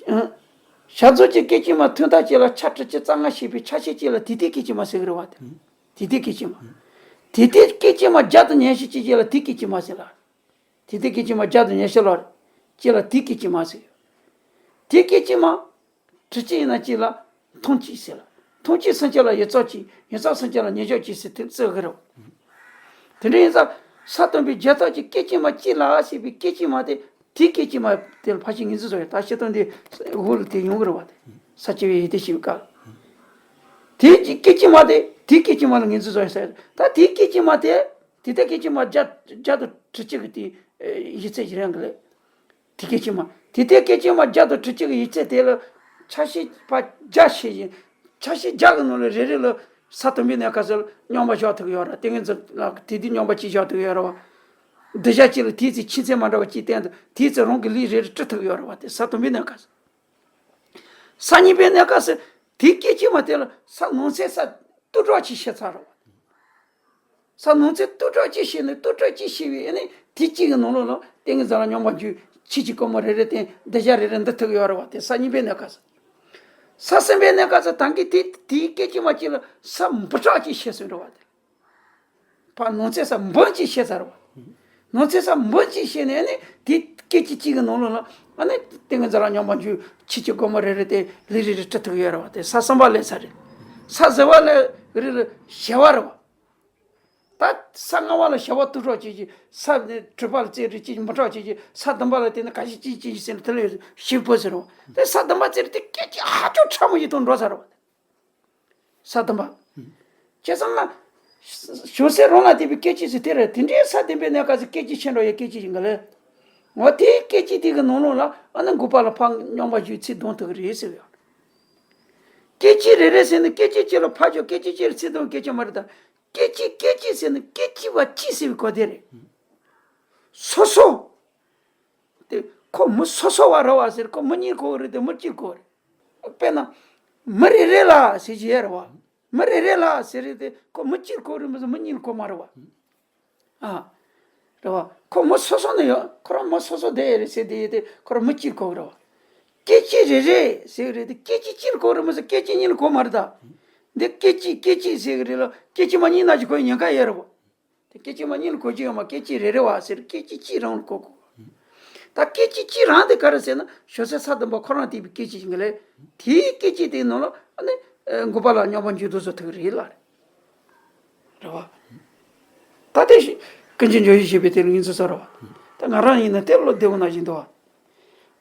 ཨ། བྱ་རྫོགས་ཀྱི་སྐད་ཅིག་མ་ཐོག་མཐའ་གཅིག་ལ་ཆ་དྲུག་ཅུ་རྩ་ལྔ་བཤད་པའི་ཆ་ཤས་གཅིག་ལ་དེ་དེའི་སྐད་ཅིག་མ་ཟེར་གི་རེད་བ་དེ། དེ་དེའི་སྐད་ཅིག་མ། དེ་དེའི་སྐད་ཅིག་མ་བརྒྱ་དང་ཉི་ཤུ་གཅིག་གཅིག་ལ་དེའི་སྐད་ཅིག་མ་ཟེར་ལ། དེ་དེའི་སྐད་ཅིག་མ་བརྒྱ་དང་ཉི་ཤུ་ལ་རེད། གཅིག་ལ་དེའི་སྐད་ཅིག་མ་ཟེར། དེའི་སྐད་ཅིག་མ། དྲུག་ཅུ་ཡིན་ན་གཅིག་ལ་ཐམས་ཅད་ཟེར་ལ། ཐམས་ཅད་སུམ་ཅུ་ལ་ཡོད་ཚད་གཅིག་ཡོད་ཚད་སུམ་ཅུ་ལ་ཉེར་བཞག་གཅིག་ཟེར་དེ་བརྩི་གི་རེད། དེ་འདྲ་ཡིན་ཙང་ས་དང་པོའི་རྒྱལ་ཐབས་ཀྱི་སྐད་ཅིག་མ་གཅིག་ལ་ཟེར་བའི་སྐད་ཅིག་མ་དེ་དེའི་སྐད་ཅིག་མ་དེ་ལ་ཕར་ཞིག་ངོས་འཛིན་བཟོ་ཡོད། ད་བཤད་སྟངས་དེ་འོག་ལ་དེ་ཡོང་གི་རེད་བ་དེ། ས་བཅད་པའི་ཡི་གེ་ཞེས་པའི་སྐབས། དེའི་སྐད་ཅིག་མ་དེ་དེའི་སྐད་ཅིག་མ་ལ་ངོས་འཛིན་བཟོ་ཡོད་ཟེར། ད་དེའི་སྐད་ཅིག་མ་དེ་དེ་ལྟའི་སྐད་ཅིག་མ་བརྒྱ་བརྒྱ་དང་དྲུག་ཅུ་གི་དེ་ཡིག་ཚད་ཀྱི་རིང་གི་ལས། དེ་སྐད་ཅིག་མ། དེ་ལྟའི་སྐད་ཅིག་མ་བརྒྱ་དང་དྲུག་ཅུ་གི་ཡིག་ཚད་དེ་ལ་ཆ་ཤས་ཕར་བརྒྱ་བཤད་ཅིང་། ཆ་ཤས་བརྒྱ་གི་ནང་ལ་རེ་རེ་ལ་ས་དང་པོའི་གནས་སྐབས་སུ་མངོན་པར་བཞག་ཐུབ་ཀྱི་ཡོད་རེད། ཏིང་ངེ་འཛིན་ལ་དེ་དུས་མངོན་པར་གཅིག་བཞག་ཐུབ་ཀྱི་ཡོད་རེད་བ། གདུལ་བྱ་གཅིག་ལ་དེའི་ཚེ་ཆོས་མཚན་མ་འདྲ་བ་གཅིག་བསྟན་དུས་དེའི་ཚེ་རང་གི་ལུས་རེ་རེ་སྤྲུལ་ཐུབ་ཀྱི་ཡོད་རེད་བ། དེ་ས་དང་པོའི་གནས་སྐབས་སུ། ས་གཉིས་པའི་གནས་སྐབས་སུ་དེའི་སྐད་ཅིག་མ་དེ་ལ་ས་ནང་ཚན་ས་དུ་གྲགས་ཅིག་བཤད་ཚར་རེད་བ། ས་ནང་ཚན་དུ་གྲགས་ཅིག་བཤད་ནས་དུ་གྲགས་ཅིག་བཤད་པའི་ཨ་ནི་དེ་གཅིག་གི་ནང་ལོགས་ལ་ཏིང་ངེ་འཛིན་ལ་མངོན་པར་འཇུག་ཆོས་ཀྱི་སྐུ་མ་རེ་རེ་བསྟན། གདུལ་བྱ་རེ་རེ་འདུལ་ཐུབ་ཀྱི་ཡོད་རེད་བ། དེ་ས་གཉིས་པའི་གནས་སྐབས་སུ། ས་གསུམ་པའི་གནས་སྐབས་སུ་ད་གིན་དེ་དེའི་སྐད་ཅིག་མ་གཅིག་ལ་ས་འབུམ་ཕྲག་ཅིག་བཤད་ཟིན་རེད་བ། དེ་ཕར་ནང་ཚན་ས་འབུམ་གཅིག་བཤད་ཚར་རེད་བ། ནང་ཚན་ས་འབུམ་གཅིག་བཤད་ནས་ཨ་ནི་དེ་སྐད་ཅིག་གཅིག་གི་ནང་ལོགས་ལ་ཨ་ནི་ཏིང་ངེ་འཛིན་ལ་མངོན་པར་འཇུག་ཆོས་ཀྱི་སྒོ་མོ་རེ་རེ་སྟེ་ལུས་རེ་རེ་སྤྲུལ་ཐུབ་ཀྱི་ཡོད་རེད་བ། དེ་ས་གསུམ་པ་ལས་ས་རེད། ས་བཞི་པ་ལས་རེ་རེ་བྱེ་བ་རེད་བ། ད་ས་ལྔ་པ་ལ་བྱ་བ་ཏུ་ཁྲོ་བྱེད་ཀྱི། ས་དྲུག་པ་ལ་རྩེ་རུ་བྱེད་ཀྱི་མི་ཁྲོ་བྱེད་ཀྱི། ས་བདུན་པ་ལ་དེ་ནི་ག་ཞིག་ཅིག་ཅིག་ཟེར་ནས་དེ་ལ་ཞིབ་པོ་ཟེར་རོ། དེ་ས་བདུན་པ་རྩེ་རུ་དེ་སྐད་ཅིག་ཧ་ཅང་ཕྲ་མོ་ཞིག་ཏུ་འགྲོ་ཚར་རོ། ས་བདུན་པ། བྱས་ཙང་ན། བྱང་སེམས་རང་ལ་དད་པའི་སྐད་ཅིག་ཟེར་དེ་རེད། དེ་འདྲའི་ས་བདུན་པའི་གནས་སྐབས་སུ་སྐད་ཅིག་ཆེ་འགྲོ་ཡི་སྐད་ཅིག་ཡིན་ག་ལེ། འོ་དེའི་སྐད་ཅིག་དེ་གི་ནང་ལོགས་ལ་ཨ་ནི་འགོག་པ་ལ་ཕར་སྙོམས་པར་འཇུག་ཚིག་འདོན་ཐུབ་ཀྱི་རེད་ཟེར་བ་ཡོད། སྐད་ཅིག་རེ་རེ་ཟེར་ནས་སྐད་ཅིག་གཅིག་ལ་ཕར་ཕྱོགས་སྐད་ཅིག་གཅིག་ལ་ཚིག་འདོན་སྐད་ཅིག་མ་རེད་ད། སྐད་ཅིག་སྐད་ཅིག་ཟེར་ནས་སྐད་ཅིག་པ་གཅིག་ཟེར་བའི་གོ་དེ་རེད། སོ་སོ། དེ་ཁོ་མི་སོ་སོ་བ་རེད་བ་ཟེར། ཁོ་མི་གཉིས་གོ་གི་རེད་དེ་མི་གཅིག་གོ་གི་རེད། དཔེར་ན། མི་རེ་རེ་ལ་ཟེར་གྱི་ཡོད་རེད་བ། མི་རེ་རེ་ལ་ཟེར་རེད་དེ་ཁོ་མི་གཅིག་གོ་གི་རེད་མི་ཟེར། མི་གཉིས་གོ་མ་རེད་བ། ཨ། རེད་བ། ཁོ་མི་སོ་སོ་ནས་ཡོད། ཁོ་རང་མི་སོ་སོ་བསྡད་ཡོད་རེད་ཟེར་བསྡད་ཡོད་དེ་ཁོ་རང་མི་གཅིག་གོ་གི་རེད་བ། སྐད་ཅིག་རེ་རེ་ཟེར་གི་རེད་དེ་སྐད་ཅིག་གཅིག་གོ་གི་རེད་མི་ཟེར། སྐད་ཅིག་གཉིས་ལ་གོ་མ་རེད་ད། འདི་སྐད་ཅིག་སྐད་ཅིག་ཟེར་གི་རེད་ལ་སྐད་ཅིག་མ་གཉིས་ན་ཅིག་གོ་ཉེན་ཁ་ཡོད་རེད་བ། དེ་སྐད་ཅིག་མ་གཉིས་ལ་གོ་རྒྱུ་ཡོད་མ། སྐད་ཅིག་རེ་རེ་བ་ཟེར། སྐད་ཅིག་གཅིག་རང་ལ་གོ་དགོས། ད་སྐད་ཅིག་གཅིག་རང་དེ་ག་རེ་ཟེར་ན་བྱང་སེམས་ས་བདུན་པ་ཁོ་རང་དེ་བའི་སྐད་ཅིག་ཡིན་གི་ལས། དེའི་སྐད་ཅིག་དེའི་ནང་ལ་ཨ་ནི་འགོག་པ་ལ་སྙོམས་པར་འཇུག་ཏུ་བཟོ་ཐུབ་ཀྱི་རེད་ལ། རེད་བ། ད་དེ་ཞིག་ཀུན་མཁྱེན་ཇོ་བོས་བཤད་པའི་དེ་ལ་ངོས་འཛིན་བཟོ་ར་བ། ད་ང་རང་ཡིན་ན་དེ་བློ་བདེ་བོ་ན་བཞིན་འདུག་བ།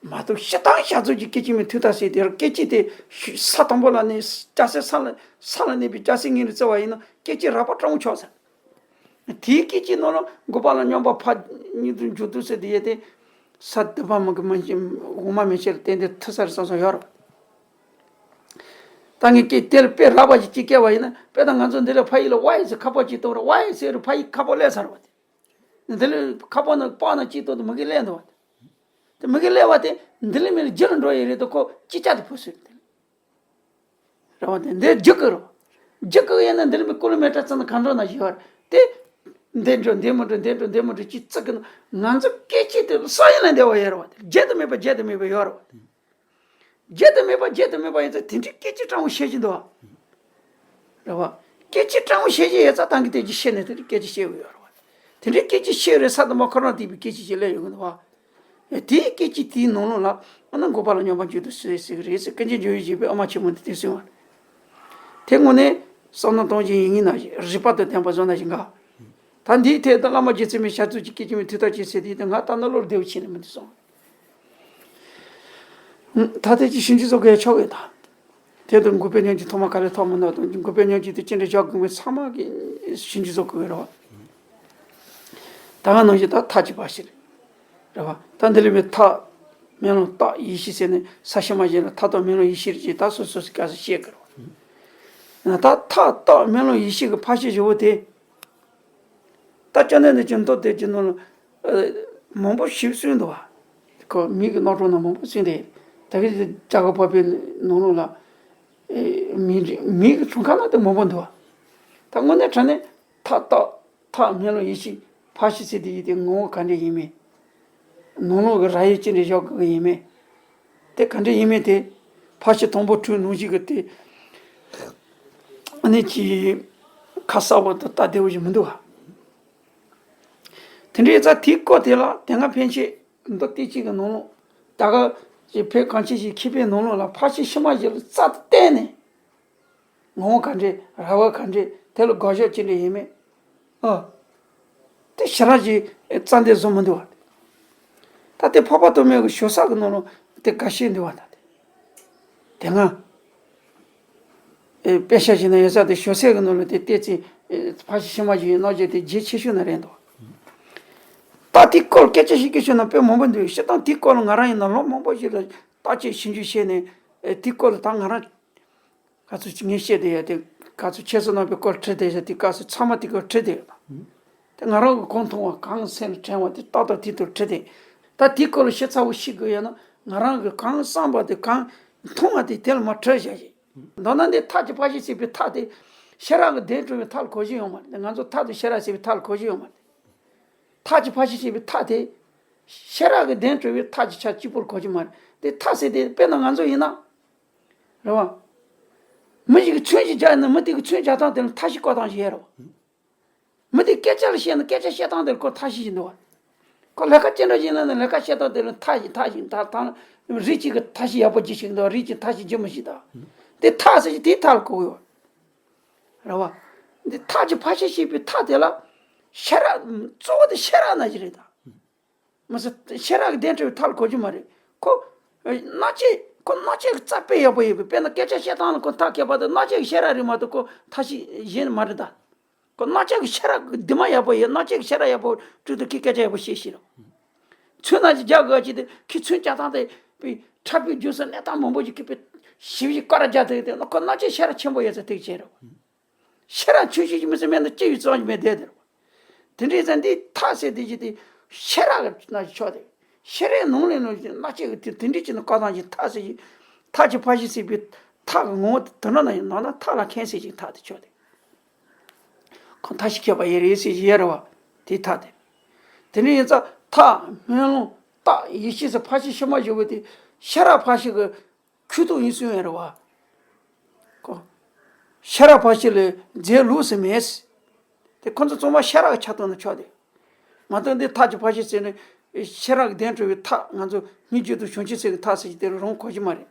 མ་གཏོགས་སྤྱིར་བཏང་བཤད་ཚུལ་གྱི་སྐད་ཅིག་མའི་མཐུ་དང་ཟེར་དེར་སྐད་ཅིག་དེ་ས་དང་པོ་ལ་གནས་སྐྱ་སེར་ས་ལ་ས་ལ་གནས་པའི་སྐྱ་སེར་ངོས་ནས་བརྩི་བ་ཡིན་ན་སྐད་ཅིག་རགས་པ་སྤྲང་པོ་ཆགས་ཟེར། དེའི་སྐད་ཅིག་ནང་ལ་འགོག་པ་ལ་སྙོམས་པར་ཕར་གཉིས་དུ་འཇུག་ཏུ་ཟེར་དེ་ཡོད་དེ། ས་བདུན་པ་མ་གི་མ་འོག་མ་མན་ཆད་ལ་བརྟེན་ཏེ་མཐུ་ས་རེ་ས་སོགས་ཡོད་རེད། ད་ངས་སྐད་དེ་ལ་དཔེ་རགས་པ་ཞིག་ཅིག་བཀལ་བ་ཡིན་ན། དཔེ་ད་ང་ཚོ་འདི་ལ་ཕ་ཡུལ་ལ་ཝའི་ཟེར་ཁ་པར་ཅིག་གཏོང་ར། ཝའི་ཟེར་རུ་ཕ་ཡུལ་ཁ་པར་སླེབས་ཚར་བ་དེ། འདི་ལ་ཁ་པར་ནང་པགས་ནང་ཅིག་གཏོང་དུ་མི་གི་སླེབས་འདུག་བ་དེ། དེ་མི་གི་སླེབས་བ་དེ་འདི་ལ་མི་ལ་རྒྱུ་ལ་འགྲོ་ཡི་རེད་དོ། ཁོ་ཅི་ཅག་དེ་བུ་སུ་རེད་དེ། རེད་བ། དེ་འདི་རྒྱུ་གི་རོ། རྒྱུ་གི་ཡིན་ན་འདི་ལ་མི་ཀུ་ལི་མི་ཊར་ཙམ་ན་གང་འགྲོ་ན་ཞིག་ཡོད་རེད་དེ། འདི་འགྲོ་འདི་མི་འགྲོ་འདི་འགྲོ་འདི་མི་འགྲོ་ཅི་ཙི་གི་ན་ང་ཚོ་སྐད་ཅིག་དེ་ས་ཡིན་ལ་འདི་བ་ཡོད་རེད་བ། དེ་བརྗེད་དུ་མེད་པ་བརྗེད་དུ་མེད་པ་ཡོད་རེད་བ། དེ། བརྗེད་དུ་མེད་པ་བརྗེད་དུ་མེད་པ་ཡིན་ཙང་དེ་འདྲའི་སྐད་ཅིག་སྤྲང་པོ་བཤད་ཀྱི་འདུག་བ། རེད་བ། སྐད་ཅིག་སྤྲང་པོ་བཤད་ཀྱི་ཡོད་ཙང་ད་གིན་དེ་ཅིག་བཤད་ནས་དེ་འདྲའི་སྐད་ཅིག་བཤད་དགོས་ཡོད་རེད་བ། དེ་འདྲའི་སྐད་ཅིག་བཤད་རེད་ས་དང་པོ་ཁོ་རང་དེ་བའི་སྐད་ཅིག་ཅིག་སླེབས་ཡོང་གི་འདུག་བ། དེའི་སྐད་ཅིག་དེའི་ནང་ལོགས་ལ་ཨ་ནི་འགོག་པ་ལ་སྙོམས་པར་འཇུག་ཏུ་གསོལ་ཟེར་གི་རེད་ཟེར། ཀུན་མཁྱེན་ཇོ་བོས་བཞེས་པའི་དབུ་མ་ཆེན་མོ་འདི་དེ་གསུངས་པ་རེད། དེ་དངོས་གནས་བསམ་མནོ་གཏོང་བཞིན་ཡིན་ངེས་ན་རིགས་པ་དང་ལྡན་པ་བཟོ་ན་ཞིག་ག་ད་འདིའི་ཐད་དུ་བླ་མ་རྗེ་བཙུན་མའི་ཞལ་རྩོད་ཀྱི་སྐད་ཅིག་མའི་མཐུ་དང་བཅས་ཟེར་དེ་དེ་ང་ད་ནི་བློར་བདེ་བོ་ཕྱིན་ནས་མི་འདུག་སོང་། ད་ལྟའི་ཀྱི་ཞིབ་འཇུག་བཟོ་དགོས་ཆོག་གི་ད། དེ་དུ་འགོག་པའི་ཉམས་ཀྱི་ཐོག་མ་ག་ལེར་ཐོབ་མི་འདུག་དང་འགོག་པའི་ཉམས་ཀྱི་དེ་ཅི་འདྲ་བཞག་དགོས་མིན་ཚང་མ་གི་ཞིབ་འཇུག་བཟོ་དགོས་རེད་བ། ད་ག་ནང་བཞིན་ད་ཐག་གཅིག་པ་ཞིག་རེད་བ། ད་འདི་ལས་པའི་ཐག་སྨོན་ལམ་རྟགས་ཡེ་ཤེས་ཟེར་ནས་ས་ཕྱི་མ་བཞིན་ལ་ཐག་དང་སྨོན་ལམ་ཡེ་ཤེས་རེད་ཅེས་ད་སོ་སོ་སོ་སྐབས་སུ་བཤད་དགོས་རེད་བ། ད་ཐག་རྟགས་སྨོན་ལམ་ཡེ་ཤེས་ཀྱི་ཕར་ཕྱིན་བཞི་པོ་དེ། ད་སྐྱབས་གནས་ནས་ཀྱང་མདོ་སྡེ་གི་ནང་ལ་ཨ་མང་པོ་ཞིག་གསུངས་འདུག་བ། ཁོ་མིང་གི་རྣམ་གྲངས་ནང་མང་པོ་གསུངས་ཏེ། ད་གིན་རྒྱ་གར་འཕགས་པའི་ནང་ལོགས་ལ་ཨེ་མིང་རེ་མིང་གི་གྲངས་ཀ་ནང་དུ་མང་པོ་འདུག་བ། ད་དངོས་གནས་དྲང་གནས་ཐག་རྟགས་ཐག་སྨོན་ལམ་ཡེ་ཤེས་ཕར་ཕྱིན་ཟེར་དེ་ཡི་དེ་ངོ་བོ་ག་འདྲ་ཡིན་མིན། ནང་ལོགས་ཀྱི་ར་ཡིག་ཅི་འདྲ་བཞག་དགོས་ཀྱི་ཡིན་མིན། དེ་ག་འདྲ་ཡིན་མིན་དེ་ཕར་ཕྱིན་དང་པོ་དྲུག་ནང་བཞིན་གྱི་དེ་ཨ་ནི་ཅི་ཁ་གསལ་པོ་དང་སྟབས་བདེ་བོ་ཞིག་མི་འདུག་བ། དེ་འདྲའི་རྩ་དེའི་སྐོར་དེ་ལ་དེ་སྔ་ཕན་ཆད་མདོ་སྡེ་གཅིག་གི་ནང་ལོགས་ད་ག་ཅིག་བོད་གངས་ཅན་གྱི་མཁས་པའི་ནང་ལོགས་ལ་ཕར་ཕྱིན་ཕྱི་མ་བཞི་ལ་རྩ་གཏན་ནས། ངོ་བོ་ག་འདྲས་ར་བ་ག་འདྲས་དེ་ལ་དགག་བཞག་ཅི་འདྲ་ཡིན་མིན། ཨ། དེ་ཞེ་དྲག་ཅིག་རྩ་འདི་བཟོ་མི་འདུག་བ། ད་དེ་འཕགས་པ་སྟོད་སྨད་ཀྱི་བྱང་ས་གི་ནང་ལ་དེ་འགའ་ཤས་འདུག་བ། ད་དེ་དེ་སྔ་ཨེ་དཔེ་ཆ་ཞིག་ན་ཡོད་ས་དེ་བྱང་ས་གི་ནང་ལ་དེ་བལྟས་ཚེ་ཨེ་ཕར་ཕྱིན་ཕྱི་མ་བཞིའི་རྣམ་འགྱུར་དེ་རྒྱས་ཆེ་ཤོས་ན་རེད་འདུག་ད་དེའི་སྐོར་སྐད་ཆ་བཤད་རྒྱུ་བྱུང་ན་དཔེ་མང་པོ་འདུག་སྤྱིར་བཏང་དེའི་སྐོར་ལ་ང་རང་ཡིན་ན་ལོ་མང་པོ་ཞིག་ལ་བརྟག་དཔྱད་ཞིབ་འཇུག་བྱས་ནས་ཨེ་དེའི་སྐོར་ལ་ད་ང་རང་ག་ཚོད་ཅིག་ངས་བཤད་བསྡད་ཡ་དེ་ག་ཚོད་ཁྱེད་ཚོ་རྣམ་པའི་སྐོར་བྲིས་བསྡད་ཡ་དེ་ག་ཚོད་ཚང་མ་དེ་སྐོར་བྲིས་བསྡད་ཡོད་ད། དེ་ང་རང་གི་གང་མཐོང་བ་གང་སེམས་ལ་དྲན་པ་དེ་ཏག་ཏག་དེ་ཚོ་བྲིས་བསྡད། ད་དེའི་སྐོར་ལ་ཞིབ་ཚགས་པོ་ཤེས་དགོས་ཡོད་ན་ང་རང་གི་གང་བསམ་པ་དེ་གང་མཐོང་བ་དེ་དེ་ལ་མར་བྲིས་བཞག་ཡིན། མདོར་ན་འདི་ཐག་གཅོད་ཕར་ཕྱིན་ཟེར་བའི་ཐག་དེ་ཤེས་རབ་ཀྱི་གདེང་གྲོལ་བའི་ཐག་ལ་གོ་གཞི་ཡོད་མ་རེད། ང་ཚོ་ཐག་དེ་ཤེས་རབ་ཟེར་བའི་ཐག་ལ་གོ་གཞི་ཡོད་མ་རེད། ཐག་གཅོད་ཕར་ཕྱིན་ཟེར་བའི་ཐག་དེ་ཤེས་རབ་ཀྱི་གདེང་གྲོལ་བའི་ཐག་གི་ཆ་གཅིག་པོར་གོ་གཞི་མ་རེད། དེ་ཐག་ཟེར་དེ་དཔེར་ན་ང་ཚོ་ཡིན་ན། རེད་བ། མི་ཞིག་གིས་མཚོན་ཞིག་རྒྱག་ཡིན་ན་མི་དེ་གིས་མཚོན་རྒྱག་སྟངས་དེ་ལ་ཐག་ཞིག་བཀོད་སྟངས་ཤིག་ཡོད་རེད་བ། མི་དེས་སྐད་ཆ་ལ་བཤད་ན་སྐད་ཆ་བཤད་སྟངས་དེ་ལ་ཁོ་ཐག་ཞིག་ཡིན་འདུག་བ། ཁོ་ལས་ཀ་ཅི་འདྲ་ཞིག་ལས་ན་ལས་ཀ་བཤད་སྟངས་དེ་ལ་ཐག་ཞིག་ཐག་ཞིག་ཐག་ཐག་རིགས་གཅིག་གིས་ཐག་ཞིག་ཡག་པོ་བགྱིས་ཤིག་འདུག་རིགས་གཅིག་ཐག་ཞིག་བགྱིས་མི་ཤིག་འདུག་དེ་ཐག་ཟེར་ཞིག་དེའི་ཐག་ལ་གོ་གི་ཡོད། རེད་བ། འདི་ཐག་གཅོད་ཕར་ཕྱིན་ཟེར་བའི་ཐག་དེ་ལ། ཤེས་རབ་གཙོ་བོ་དེ་ཤེས་རབ་ན་ཞིག་རེད་ད། མི་སྲིད་ཤེས་རབ་ཀྱི་གདན་འདྲེན་པའི་ཐབས་ལ་གོ་རྒྱུ་མ་རེད། ཁོ་སྣང་བཅས་ཁོ་སྣང་བཅས་ཀྱི་རྩ་དཔེ་ཡག་པོ་ཡོད་པས། དཔེར་ན་སྐད་ཆ་བཤད་སྟངས་ལ་ཁོ་མཐའ་ཁེལ་བ་དང་། སྣང་བཅས་ཀྱི་ཤེས་རབ་རེད་མ་གཏོགས་ཁོ་མཐའ་བཞི་གཞན་མ་རེད་ད། ཁོ་སྣང་བཅས་ཀྱི་ཤེས་རབ་ཀྱི་འདུན་མ་ཡག་པོ་ཡོད། སྣང་བཅས་ཀྱི་ཤེས་རབ་ཡག་པོ་བྱུང་དུས་ཁོས་སྐད་ཆ་ཡག་པོ་བཤད་ཤེས་རེད། ཚོན་ནང་བཞིན་རྒྱག་དགོས་ཀྱི་དེ། ཁོས་ཚོན་རྒྱག་སྟངས་དེ་དཔེ་འཁྲབ་པའི་རྒྱུ་སོགས་གནས་སྟངས་མང་པོ་ཞིག་གིས་དཔེ་ཞིབ་ཞིབ་སྐོར་ར་རྒྱག་ཐུབ་དེ་ལ་ཁོ་སྣང་བཅས་ཤེས་རབ་ཆེན་པོ་ཡོད་ཚད་ཐུག་བྱས་རེད། ཤེས་རབ་ཆུང་ཤོས་ཀྱི་མི་ཚེ་མེད་ན་ཅི་ཡོད་ཙམ་ཞིག་མེད་བསྡད་དེ་རེད། དེ་འདྲའི་ཚེ་འདིའི་ཐག་ཟེར་དེ་ཅི་སྟེ་ཤེས་རབ་ཀྱི་ནང་ཆོག་སྟེ། ཤེས་རབ་ནང་ལས་ནང་བཞིན་སྣང་བཅས་ཀྱི་དེ་དེ་འདྲའི་ཅི་ནི་བཀའ་ཐང་ཅིག་ཐག་ཟེར་གྱི། ཐག་གཅོད་ཕར་ཕྱིན་ཟེར་བའི་ཐག་གི་ངོ་བོ་དེ་དོན་ནང་ན་ཐག་ལ་མཁན་ཟེར་གྱི་ཐག་དེ་ཆོག་སྟེ། ཁོ་མཐའ་བཞི་ཁེལ་བ་ཡོད་རེད་ཟེར་གྱི་ཡོད་རེད་བ། དེའི་ཐག་དེ། དེ་འདྲ་ཡིན་ཙང་ཐག་སྨོན་ལམ་རྟགས་ཡེ་ཤེས་ཟེར་ཕར་ཕྱིན་ཕྱི་མ་བཞི་པོ་དེ་ཤེས་རབ་ཕར་ཕྱིན་གྱི་ཁུ་ཐུག་ཡིན་གསུངས་ཡོད་རེད་བ། ཁོ། ཤེས་རབ་ཕར་ཕྱིན་ལས་རྫས་ལུགས་སུ་མེད། དེ་ཁོ་ཚོ་ཚང་མ་ཤེས་རབ་ཀྱི་ཆ་དོན་ནི་ཆོག་སྟེ། མ་གཏོགས་འདི་ཐག་གཅོད་ཕར་ཕྱིན་ཟེར་ནས་ཤེས་རབ་ཀྱི་གདན་འདྲེན་པའི་ཐག་ང་ཚོ་སྙིང་རྗེ་དང་བྱང་ཆུབ་སེམས་ཀྱི་ཐག་ཟེར་གྱི་དེ་རང་གོ་གི་མ་རེད།